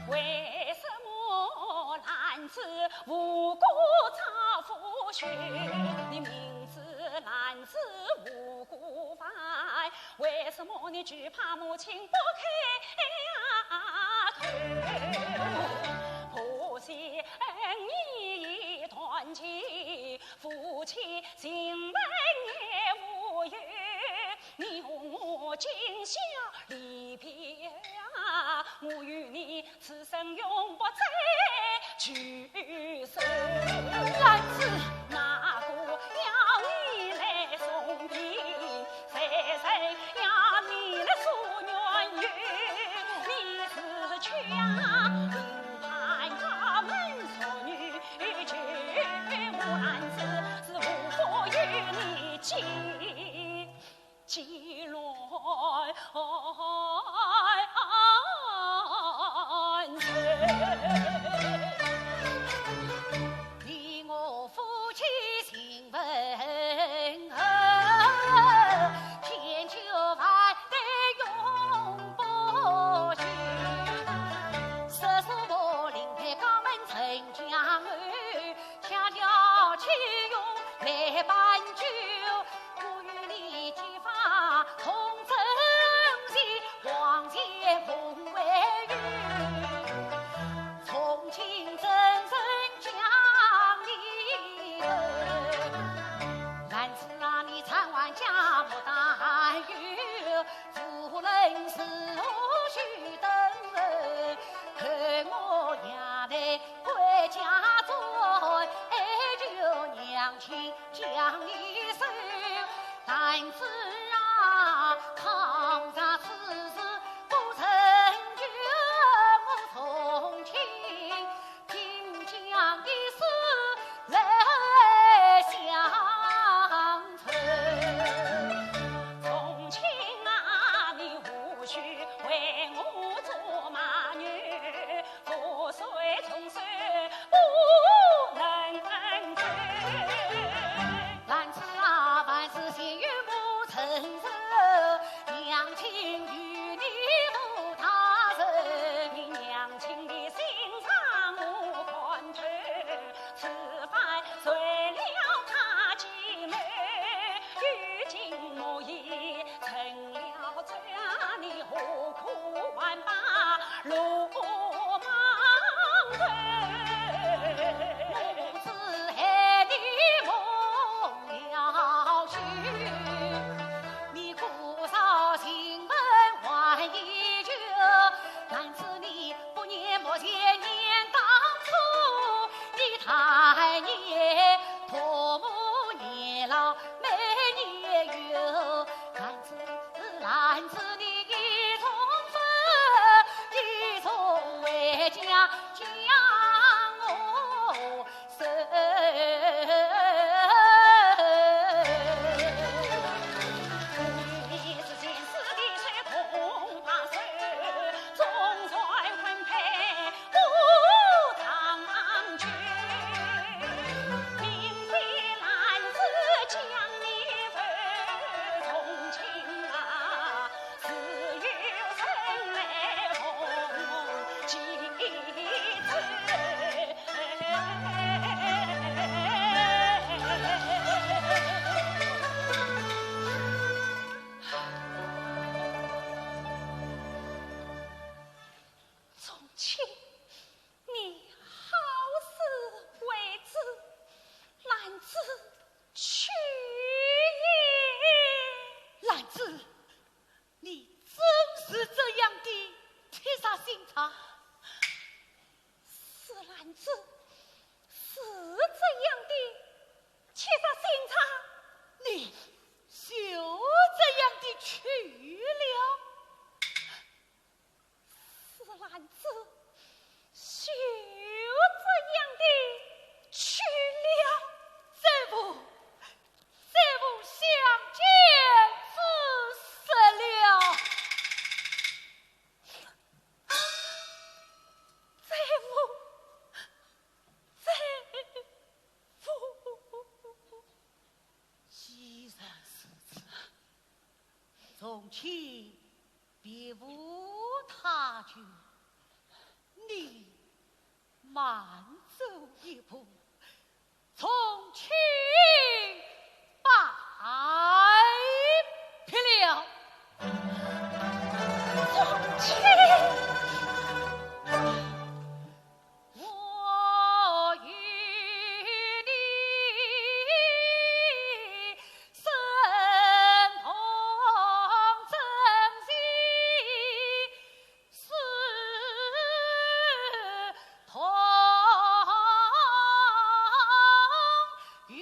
为什么兰子无故遭父休？你明知兰子无辜犯，为什么你只怕母亲不肯啊？不惜恩义断绝，夫妻情分也无有，你我今宵离别啊，我与你 此生永不再聚首。兰子，哪个要你来送别？谁人要你来诉冤仇？你是去啊，评判他们所女，救我兰子是无福与你结。 既然你我夫妻情分厚，天就万代永不休。路盲头，我只害你蒙了羞。你姑嫂情分还依旧，但是你不念不前念当初，你太年多母年老没年幼，但是 拦住你一种分，一种回家将我收。你是前世的水空把手，总算婚配 不长久，明知男子将你负，从今啊，自有人来奉继承。从今 你好自为之，兰子去也。兰子，你真是这样的铁石心肠？是兰子，是这样的铁石心肠。你就这样的去了？ 是兰子，就这样的去了。再无，再无相见之日了。再无，再无。既然如此，从今 别无他求，你慢走一步，从轻拜别了。从轻。我与你 身同征西，死同源。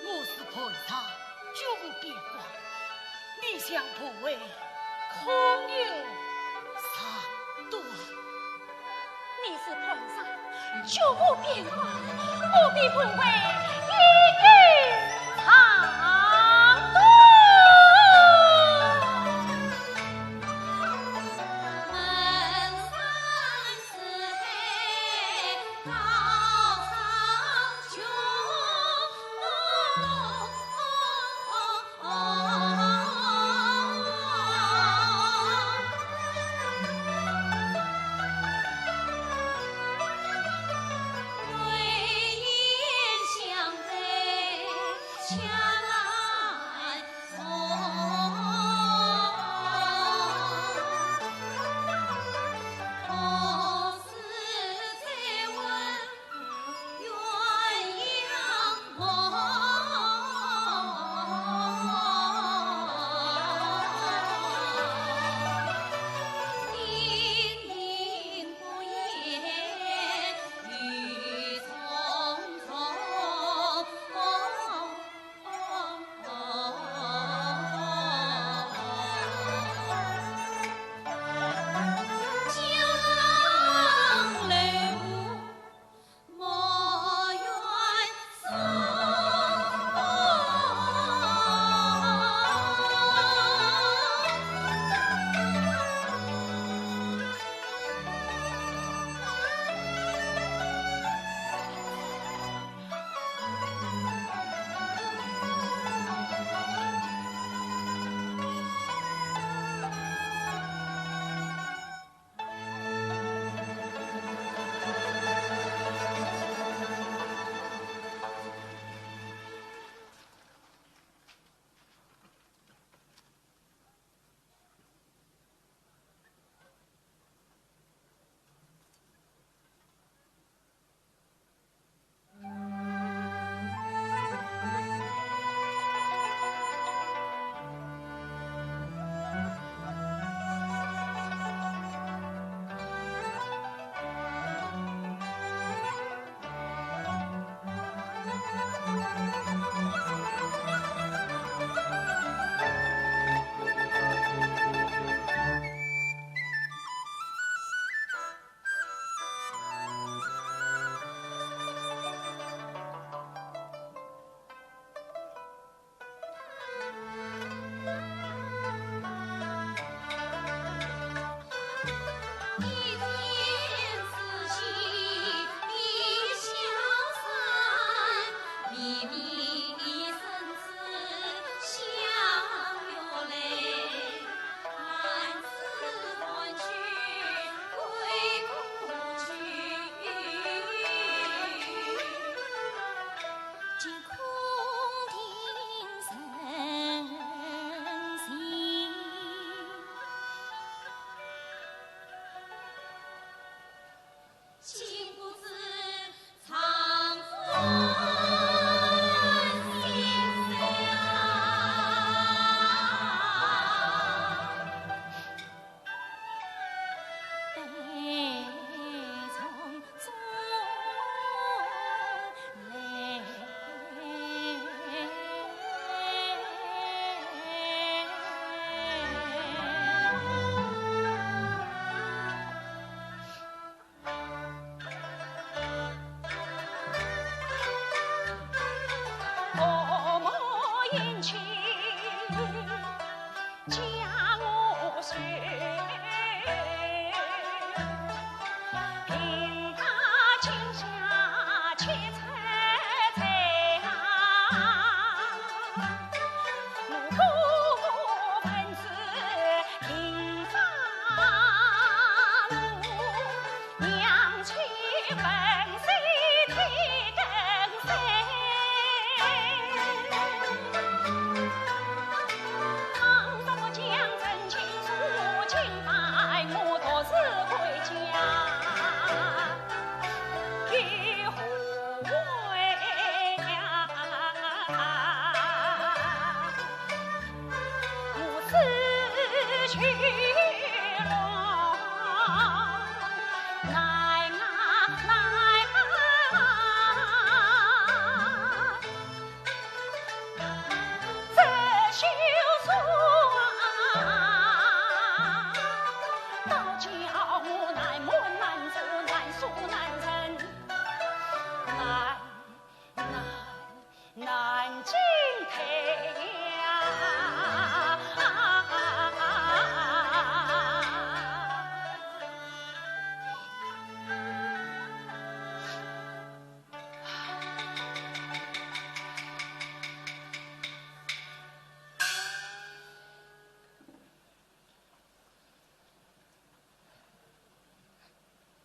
我是潘尚，绝无变卦。你想潘魏可有长短？你是潘尚，绝无变卦，我比潘魏也有长短。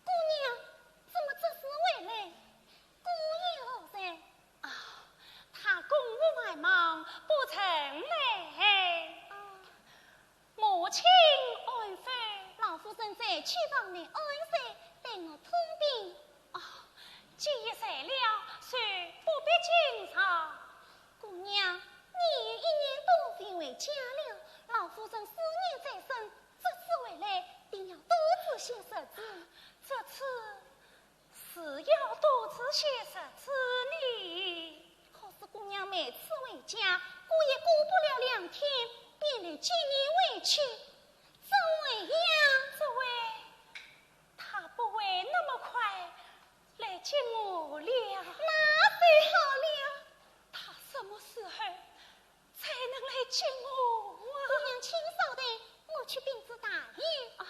姑娘，怎么这时回来？姑爷何在？啊，他公务繁忙，不曾来。啊，母亲安否？老夫人在书房内安睡，待我通禀。啊，既已睡了，就不必惊扰。姑娘，你已一年多未回家了，老夫人思念在身，这次回来，定要多住些日子。这次 是要多住些日子呢。可是姑娘每次回家，过也过不了两天，便来接你回去。这回呀，这回，他不会那么快来接我了。那最好了，他什么时候 才能来接我啊？姑娘请稍等，我去禀知大爷。啊，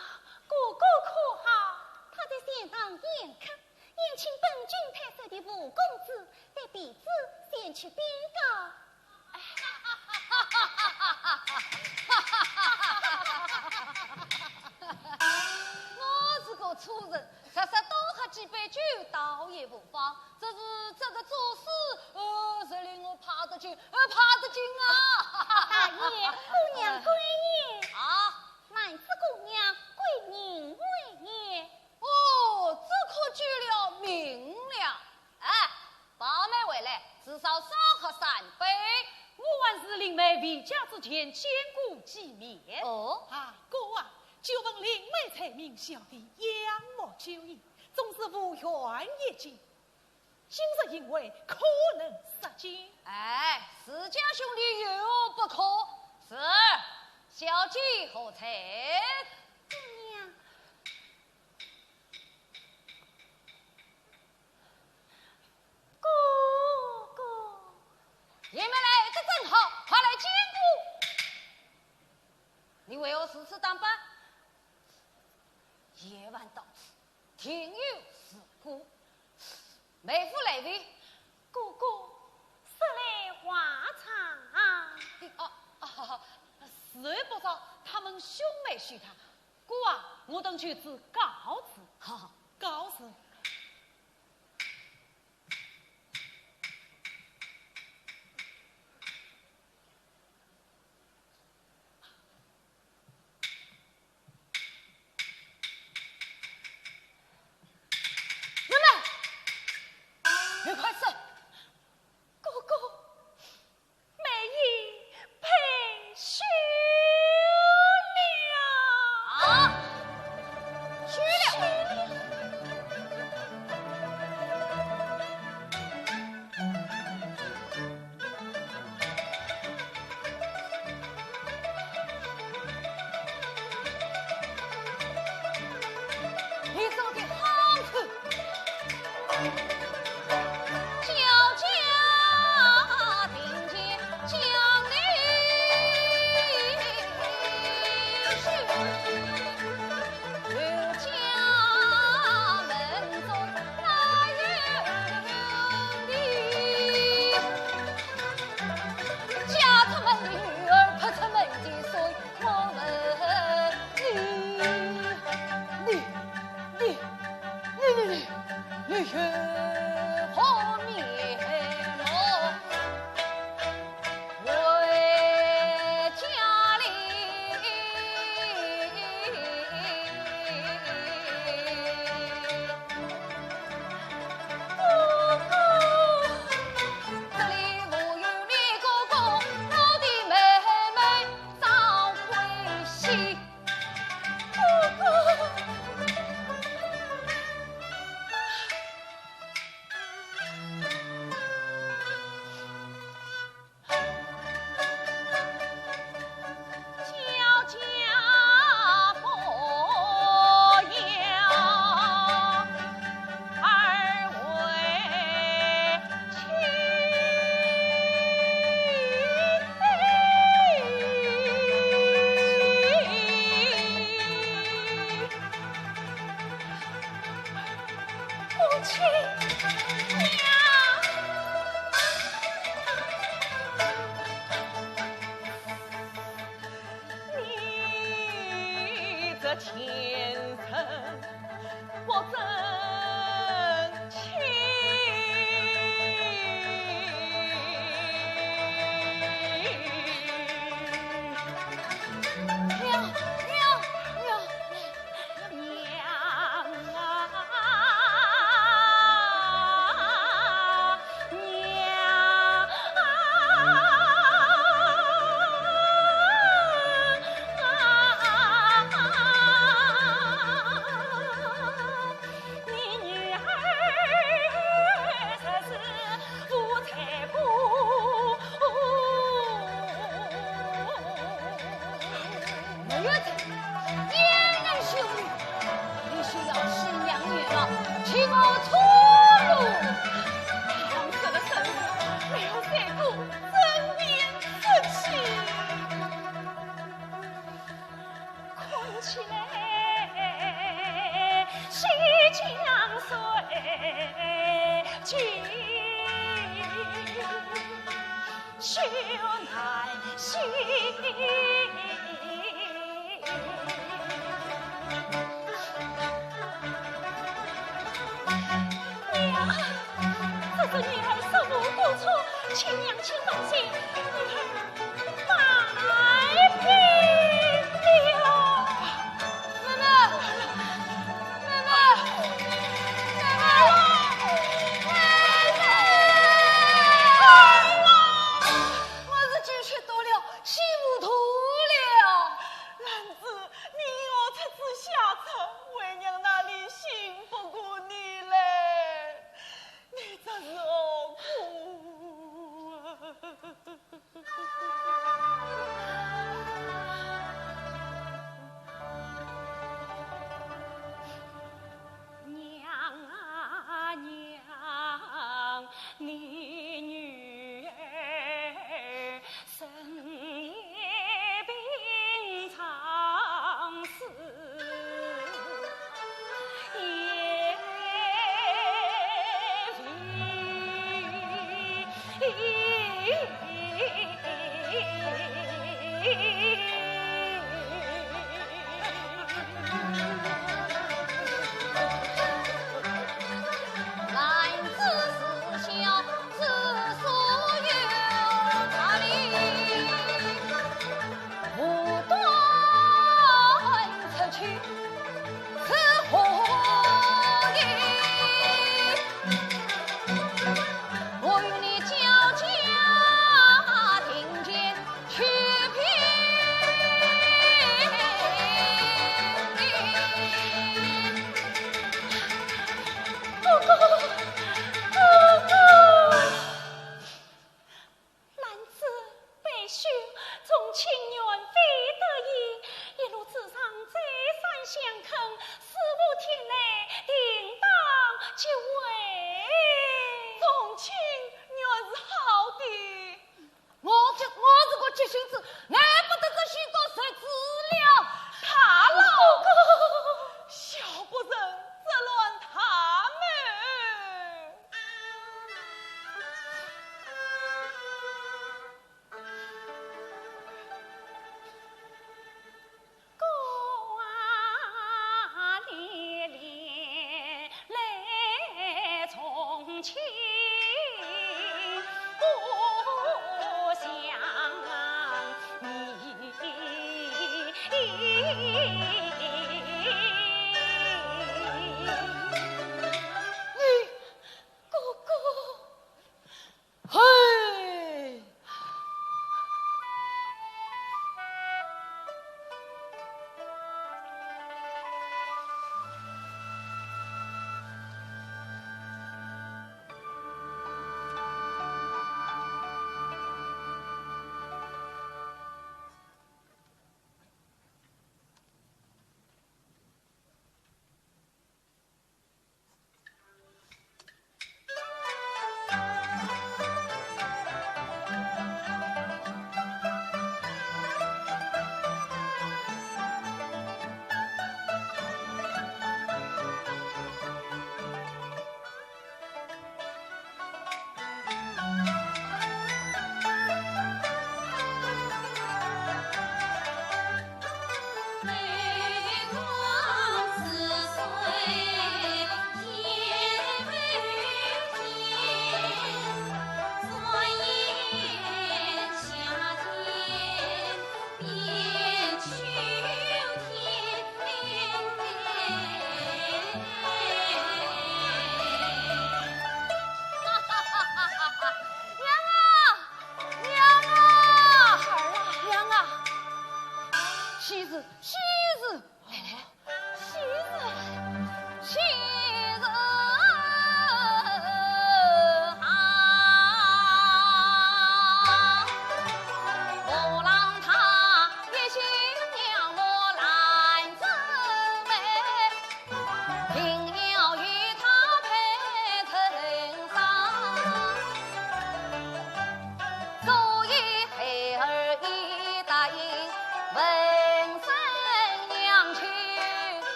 哥哥可好？他在前堂宴客，宴请本郡太守的吴公子，待婢子前去禀告。我是个粗人， 实实多喝几杯酒，倒也无妨。只是这个做事，呃，是令我怕得紧，呃，怕得紧啊！大爷，姑娘跪也。啊？慢是姑娘，跪人跪也。哦，这可救了命了。哎，宝妹回来，至少少喝三杯。我还是令妹回家之前见过几面。哦？啊，哥啊，久闻令妹才名，小弟仰慕久矣，总是无缘一见。今日宴会可能杀鸡？哎，自家兄弟有何不可？是，小姐何在？姑娘。哥哥。也没来得正好，快来见过。你为何如此打扮？夜晚到此， 定有事故。妹夫来未？哥哥，说来话长。哦，哦，事后不早，他们兄妹叙谈。哥啊，我等求之告辞。好，告辞。 妹妹，你快说。哥哥，妹已被休了。啊，休了。休了。 你做的好事，小姐定见将你许。 母亲。你这贱人不争气。娘，娘，娘。 娘啊，娘啊，你女儿实是无才过。 没有罪，奸人休礼，你休要欺娘灭老，欺我粗鲁。唐朝的生死，没有谁不争辩出气。看起来，西江水急。 休难洗。娘，这是女儿失误过错，请娘亲放心，女儿摆平了。 妹妹，妹妹，妹妹，妹妹！我是进去多了，起糊涂了。兰子，你我出此下策，为娘那里信不过你嘞。你这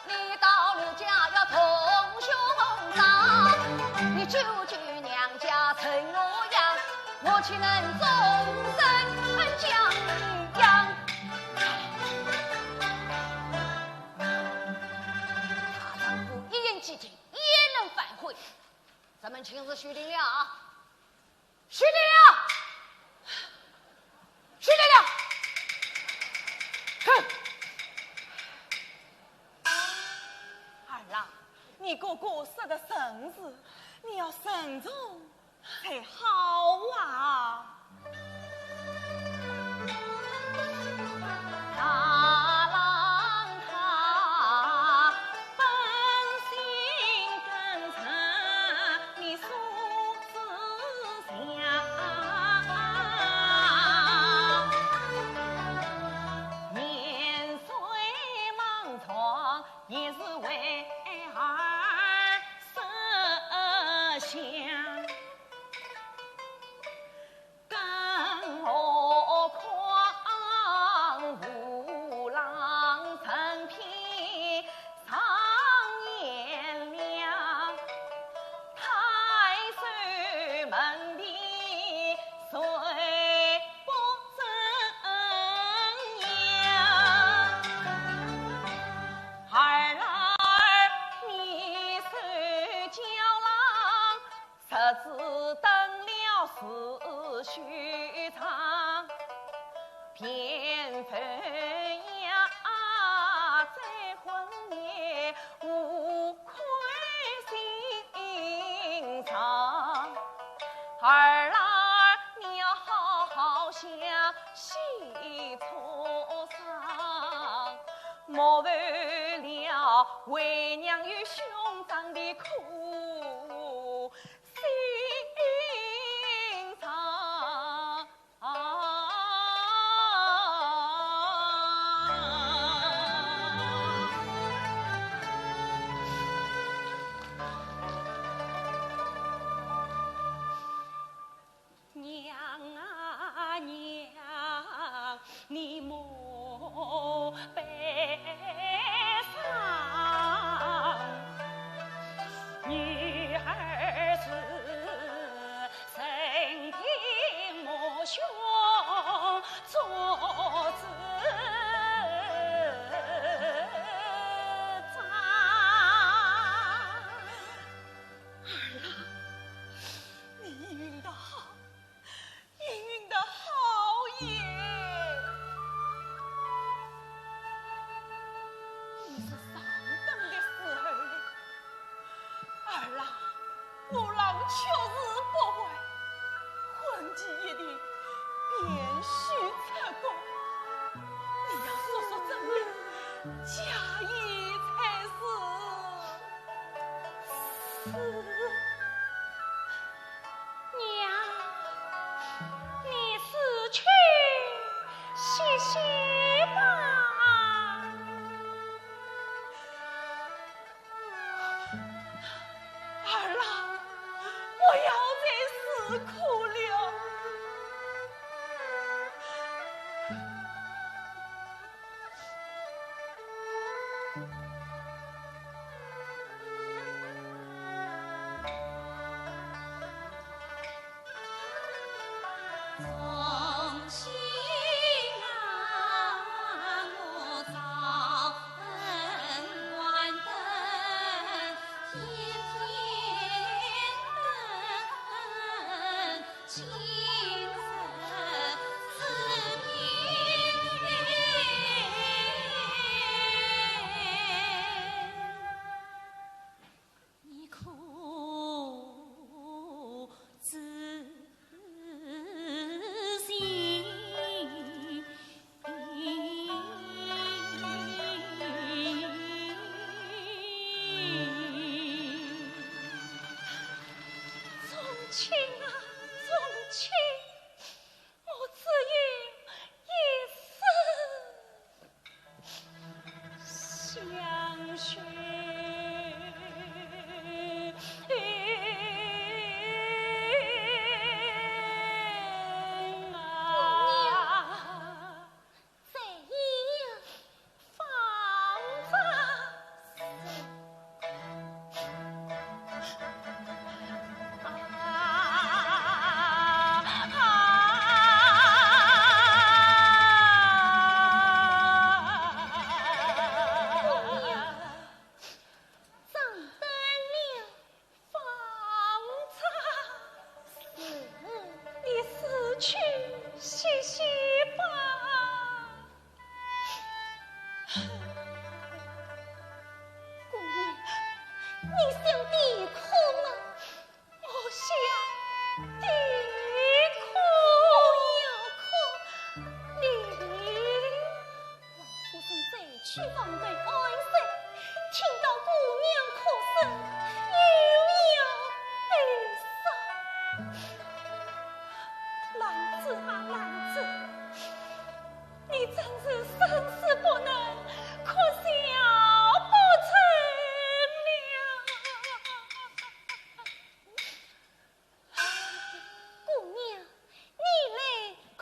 你到了家要同兄长，你舅舅娘家成模样，我岂能终身将你养？她丈夫一言既定，焉能反悔？咱们亲事许定了啊！ 许定了，许定了。哼！儿啊，你哥哥说的甚是，你要慎重才好啊。大郎他本性更正，你说 是想年岁莽撞，也是为儿设想。更何况父郎成亲 上演了太守门第谁不争呀？儿啊，你受娇郎 日子等了是许长，便分呀再婚也无愧心肠。儿啊，你要好好想，细处想，莫为了为娘与兄长的苦 心肠。娘啊娘，你莫悲伤，女儿是 身听母兄做主张。儿啊，你应允的好，应允的好耶！你是上等的时候了。 儿啊，父郎确实不和，婚期一定，便须出宫。你要说说真情，假意才是。是。娘，你死去歇歇吧。 儿啊，不要再诉苦了。姑娘，你想的可吗？我想的可。不要哭，你……王夫人在厨房里安睡，听到姑娘哭声，又要悲伤。兰子啊，兰子，你真是生死不能，哭笑不成了。姑娘，你来看。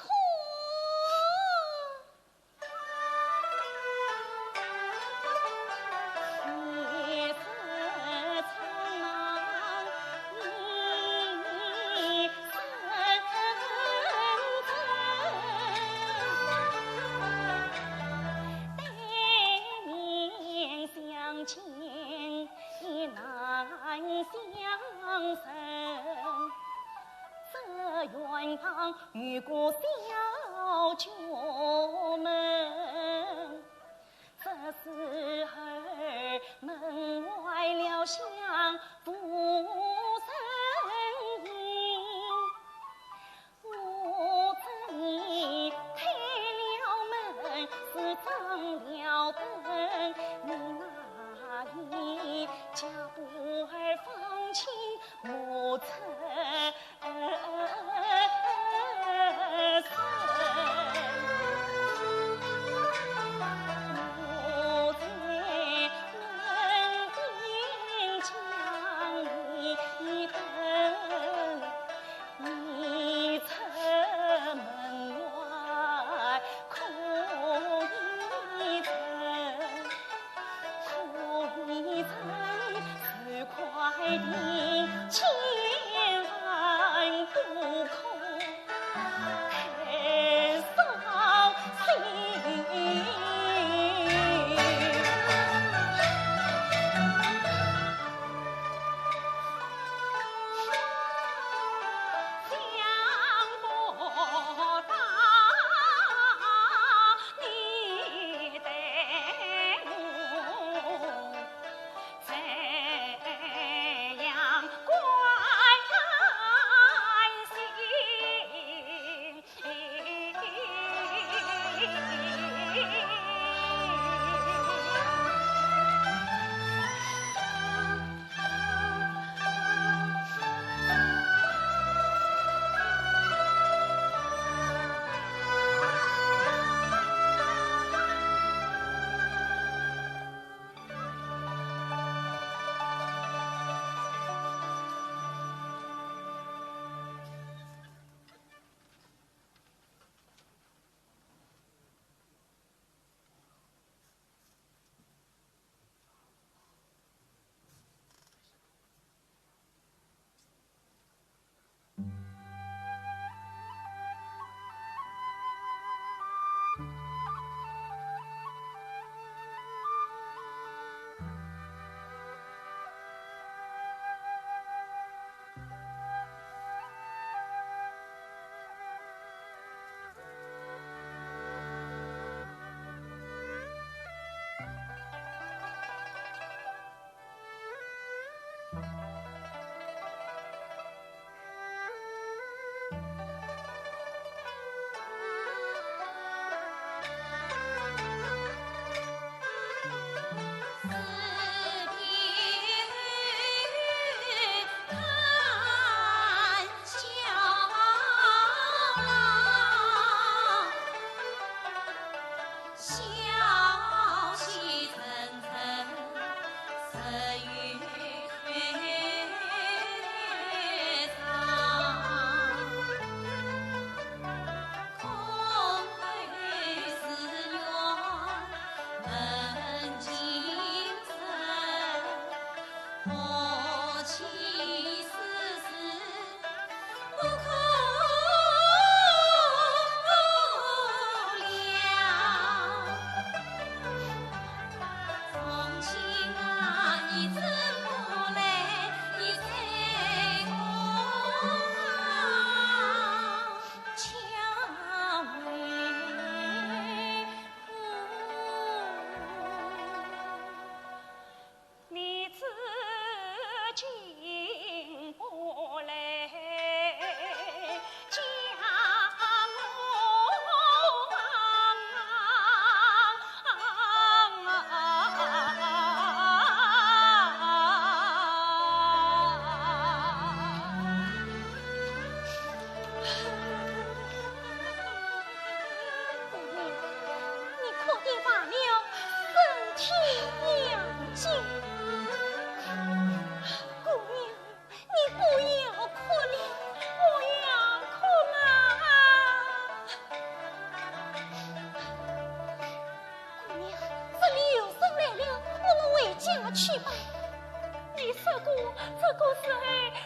你说过，这个时候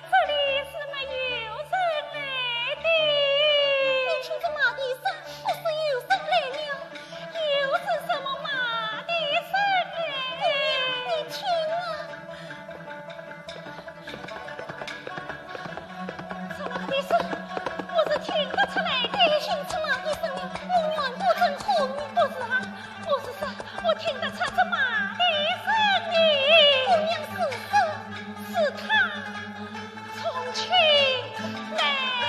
这里是没有人来的。你听这马蹄声，不是有人来了，又是什么马蹄声呢？你听啊！这马蹄声，我是听得出来的。听这马蹄声，我原不曾和你。不是啊， 我是说，我听得出这马蹄声音。姑娘是谁？是他，从前来的。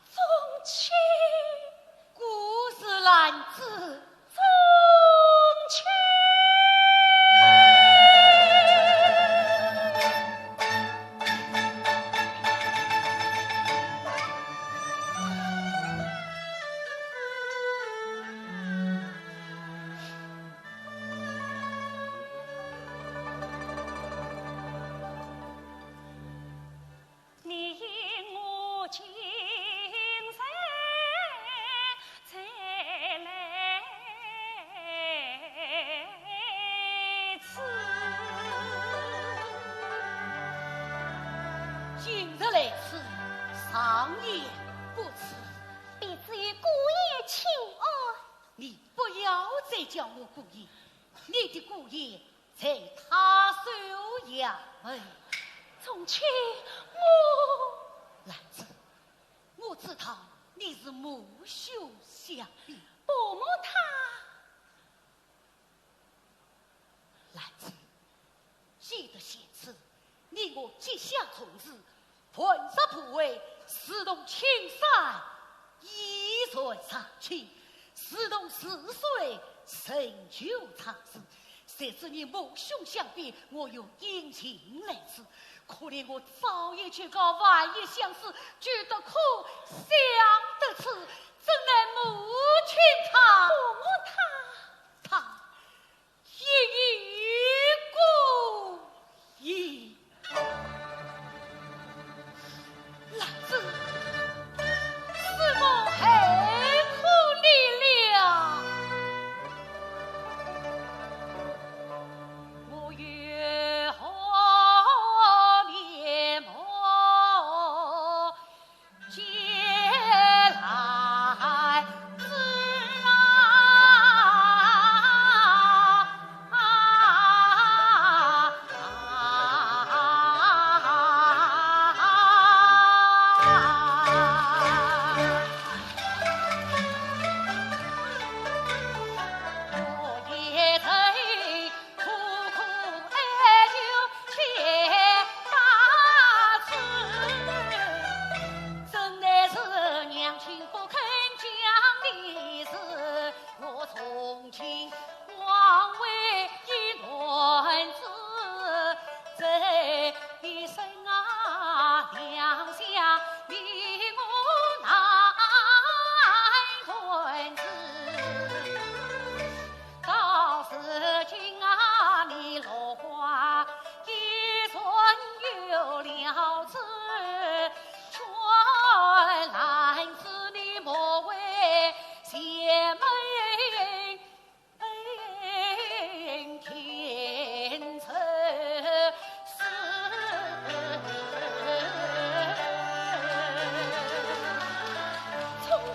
宗亲。顾氏兰子。宗亲。你因我今日才来此。今日来此，常言不迟。必须与姑爷请安。你不要再叫我姑爷，你的姑爷 在他手下。哎，宗亲，我……兰子，我知道你是母兄相比。伯母她……兰子，记得先前你我结下从誓， 磐石不为，如同青山依然长青，如同似水成就长河。谁知你母兄相比，我又隐形来此。可怜我早已求告，晚已相思，只得哭相得此，怎奈母亲她……伯母她……她 一意孤行。兰子，是我害苦你了。我有何面目 见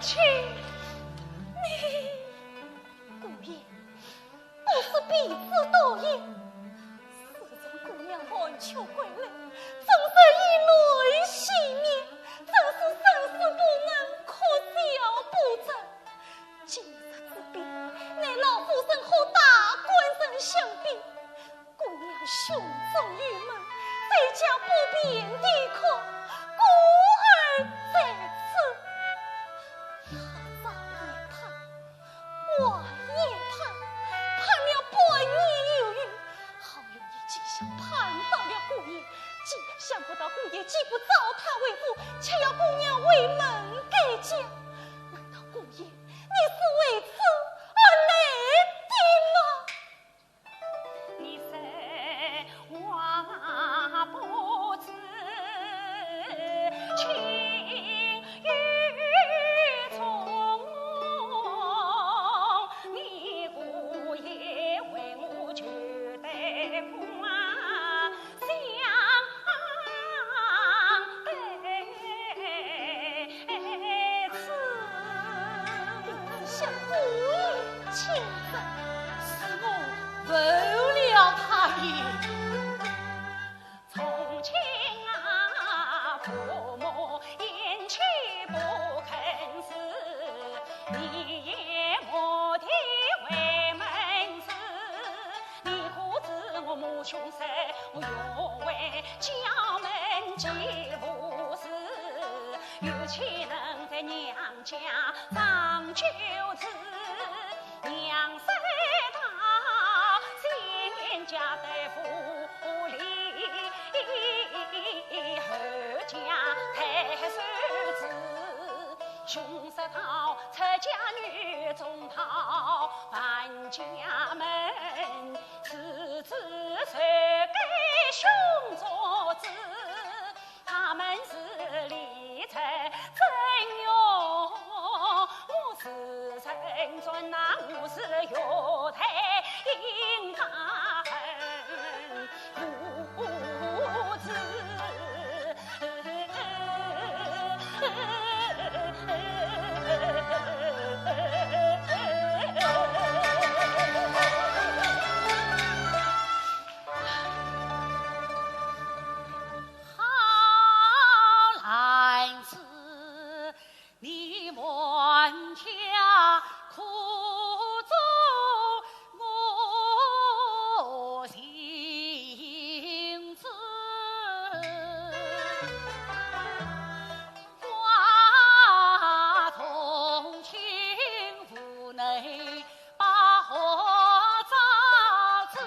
请你。姑爷，不是婢子多言。自从姑娘寒窗归来，终日以泪洗面，真是生死不能，哭笑不得。今日之病，乃老夫身后大官人相逼， 姑娘胸中郁闷，在家不便抵抗，故而在此。他早也盼，晚也盼，盼了半年有余，好容易今宵盼到了姑爷，竟想不到姑爷既不召她回府，却要姑娘回门改嫁。难道姑爷，你是为此而来的吗？ 你说话不知情与从，你姑爷为我求得光相对。 此相公请罪。是我负了他也。从前啊，父母言语不肯说，你也莫提为门事。你可知我母兄在，我若为家门既无事，有岂能在娘 家长久之，娘虽大，先嫁得府里，后嫁太守之。兄说道，出嫁女中讨，办家门，此事谁给兄做主？ 他们是理财怎样？我是人转呐，我是药材应他恨不知。好男子，你满腔苦衷我心知。 花重情无奈把何招之？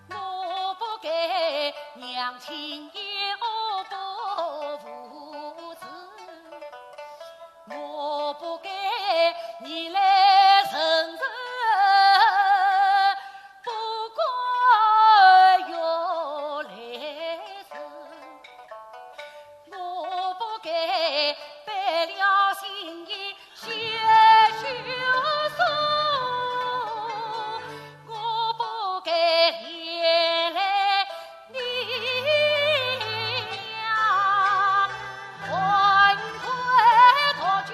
我不该娘亲也不无事，我不该你来承受 不过有来世，我不该背了心意写休书，我不该连累你呀，还快逃去。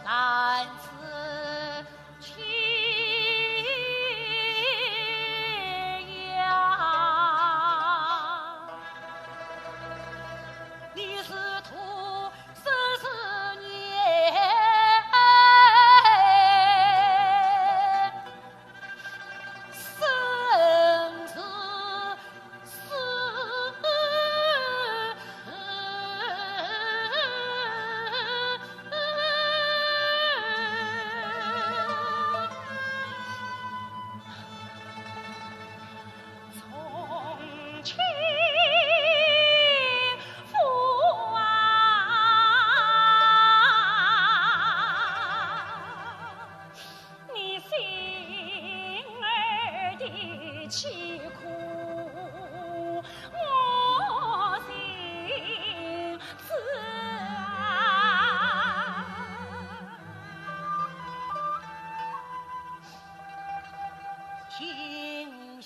男子 从前 你心儿的疾苦。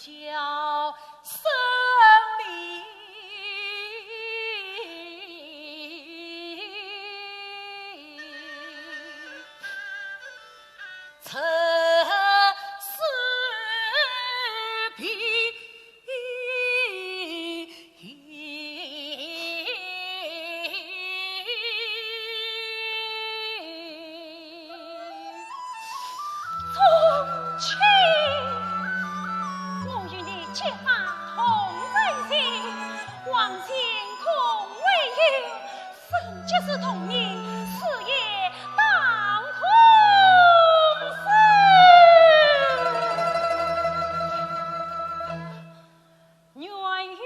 叫声哩。宗亲，我与你结发同根情，往前同为友，生及时同你，死也当同死。 愿与你。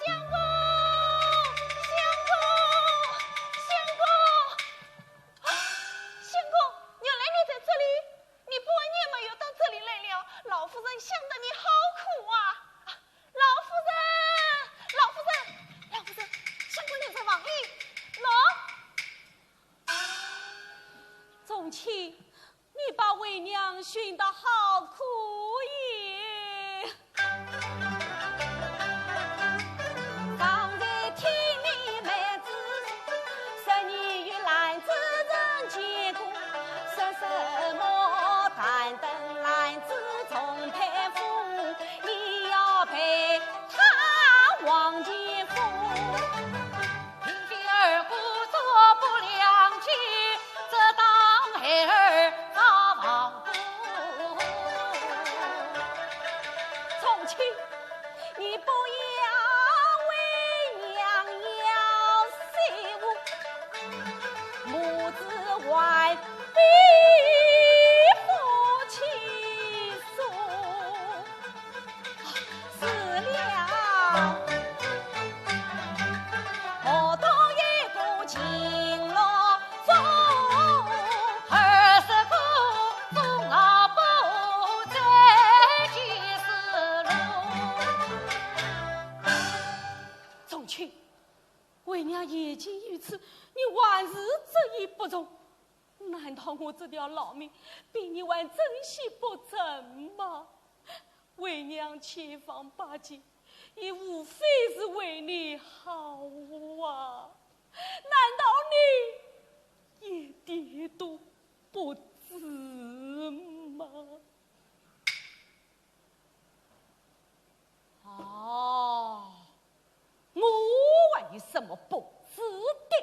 相公，相公，相公！啊，相公，原来你在这里，你半年没有到这里来了，老夫人想得你好苦啊！啊，老夫人，老夫人，老夫人，相公你在房里，喏。宗亲， 你把为娘寻得好苦也。我这条老命，比你还珍惜不成吗？为娘千方百计，也无非是为你好啊，难道你一点都不知吗？哦，我还有什么不知的？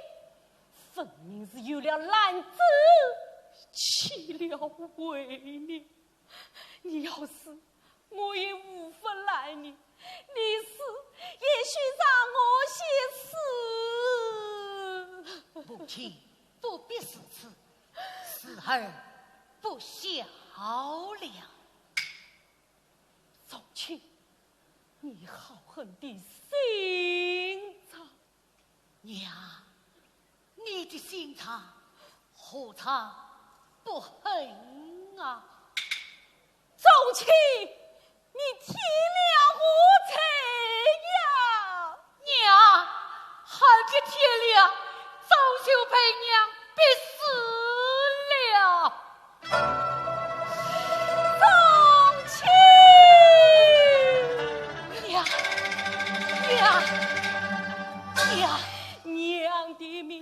分明是有了兰子起了歹念。你要死，我也无法拦你；你死，也许让我先死。母亲，不必如此，慈儿不孝了。 宗卿，你好狠的心肠！娘，你的心肠何尝不狠啊？宗卿，你添了我罪呀！娘，好的天亮，早就被娘逼死了。 宗卿！娘，娘，娘的命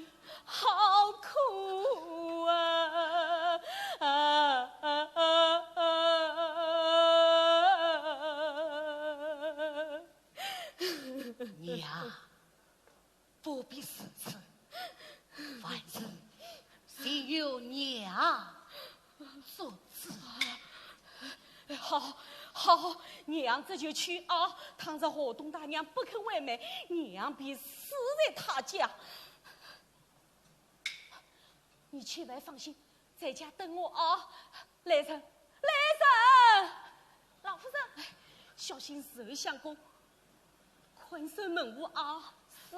好苦啊！啊啊啊啊啊！娘，不必如此，凡事先由娘做主。好，好，娘这就去啊！倘若河东大娘不肯为媒，娘便死在她家。你千万放心， 在家等我啊，来人，来人！老夫人，小心伺候相公，看守门户啊。是。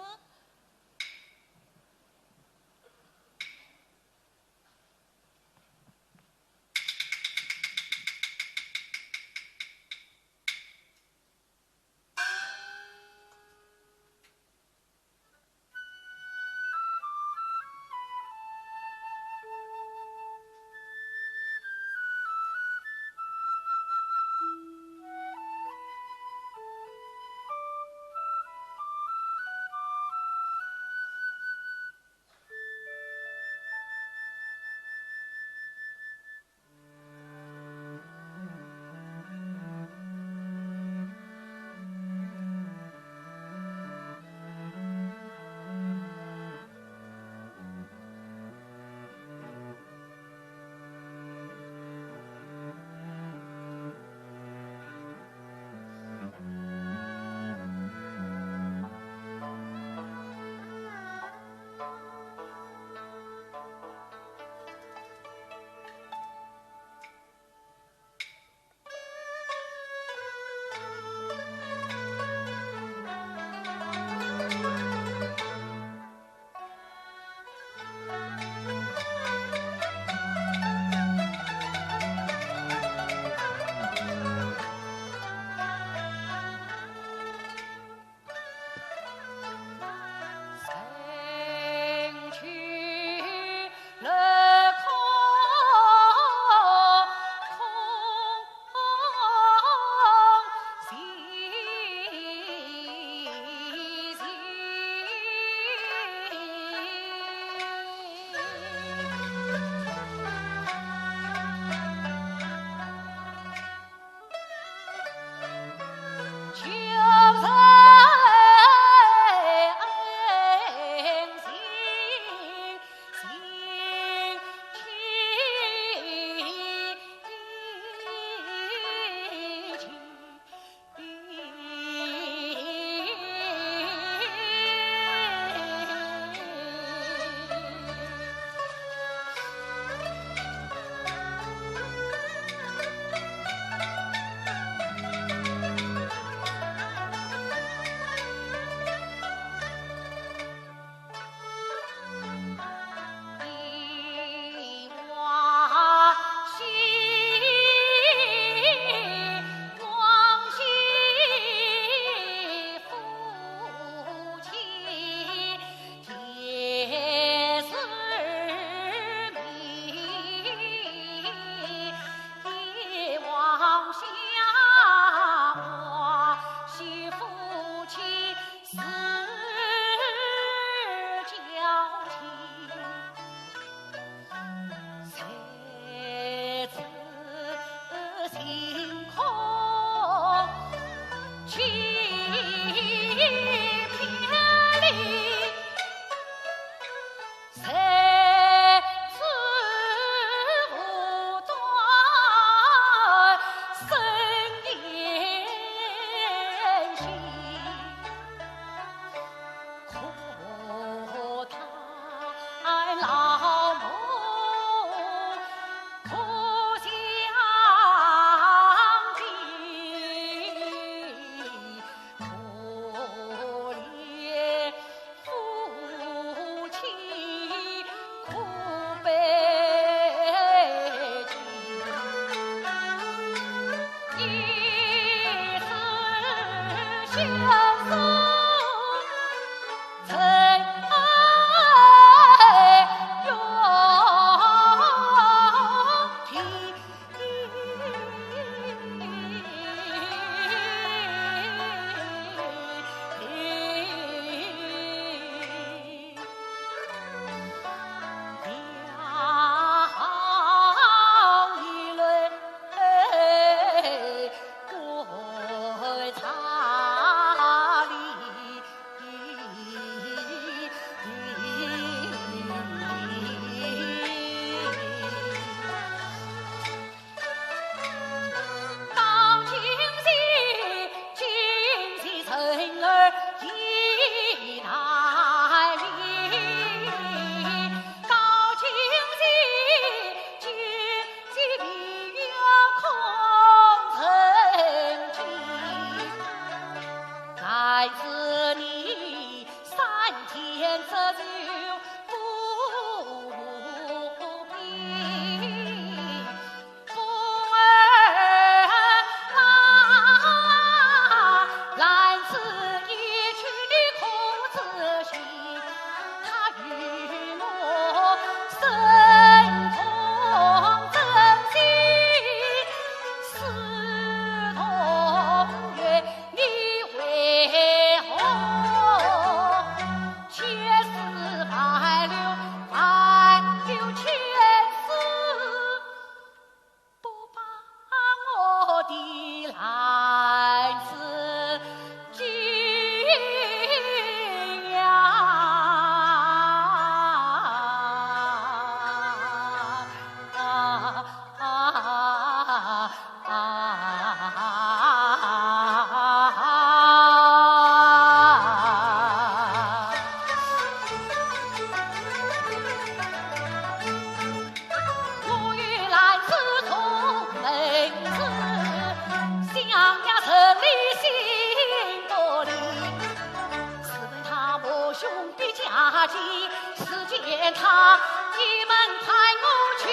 他，你们看我去，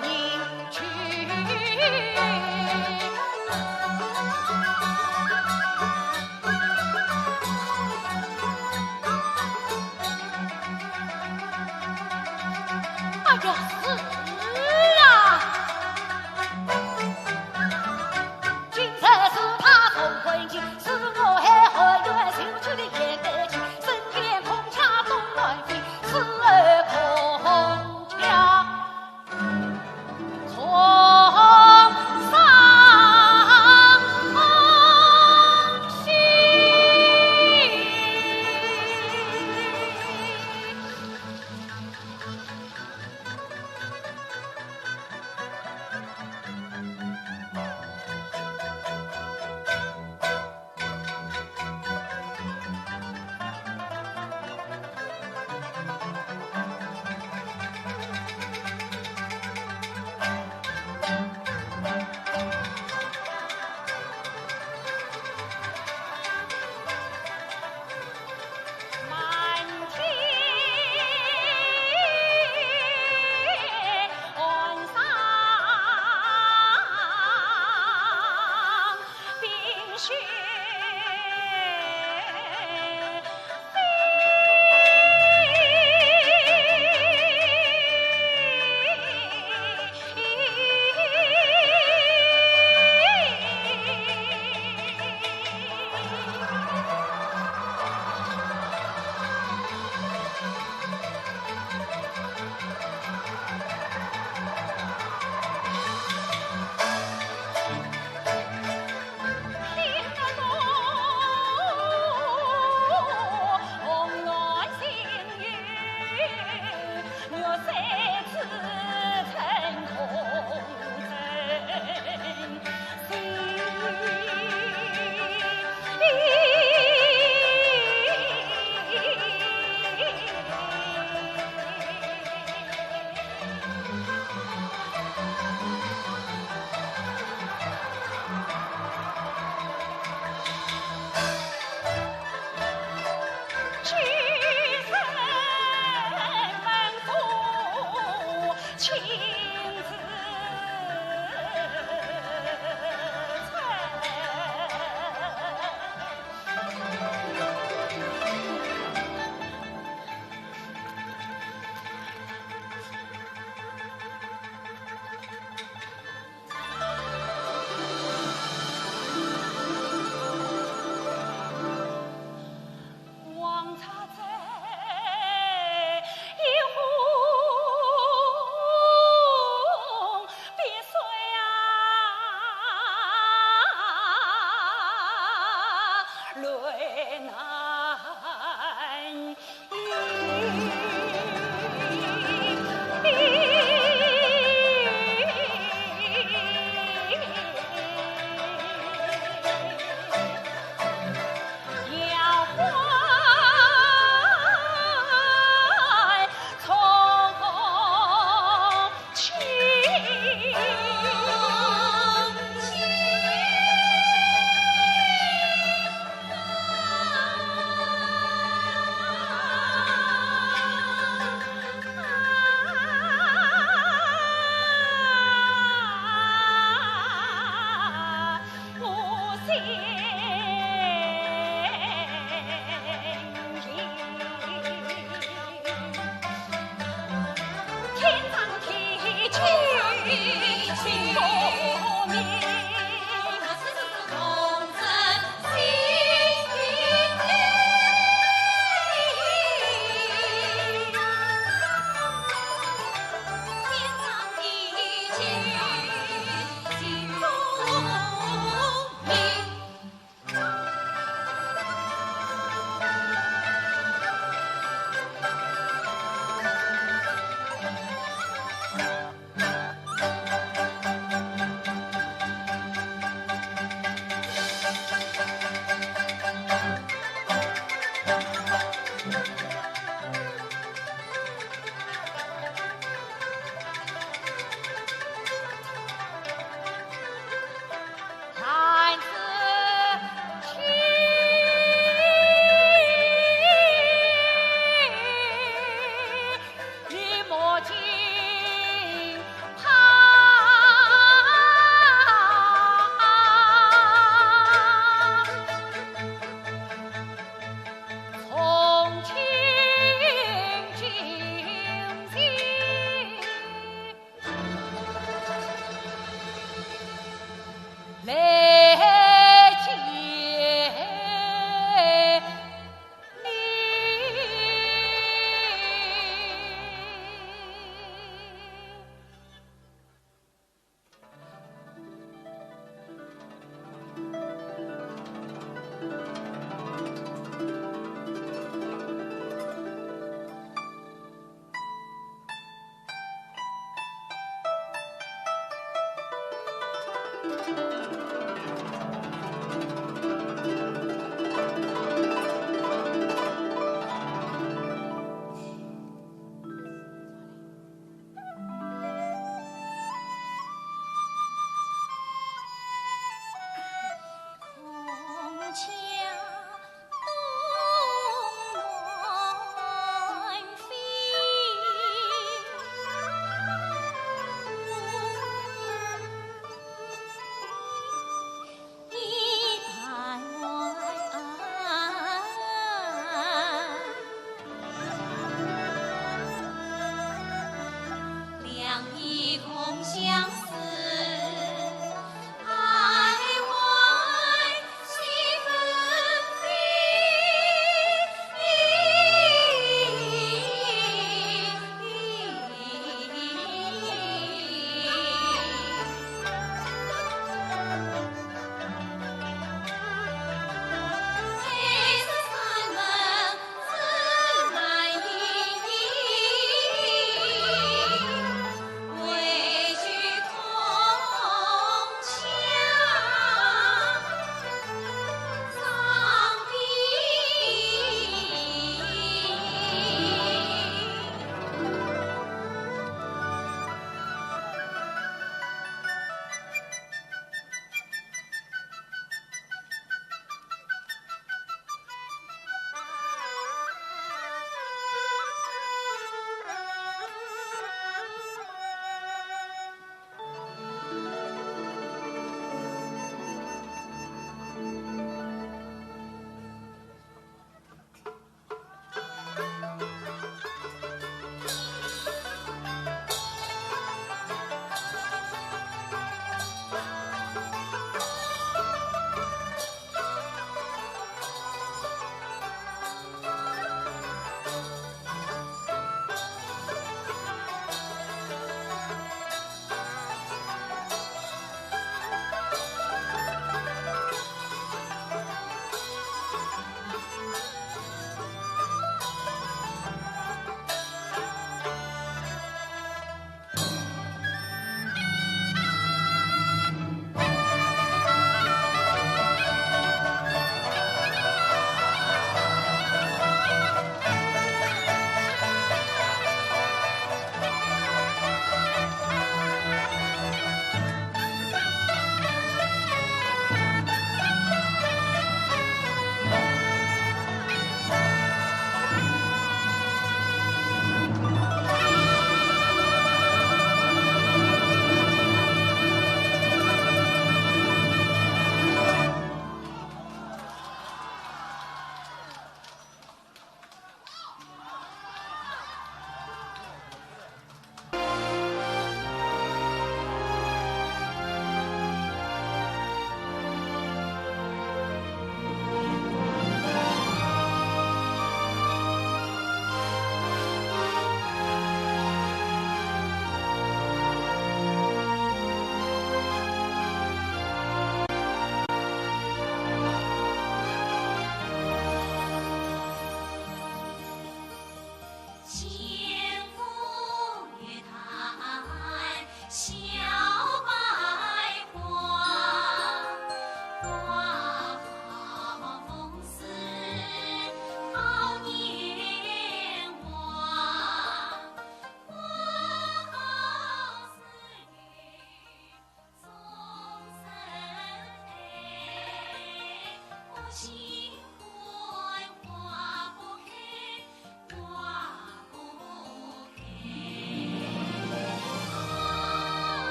你去。哎呀，是啊。今日是他重婚期，是我还活得，就去的也得去，身边空家东南西，死而空家。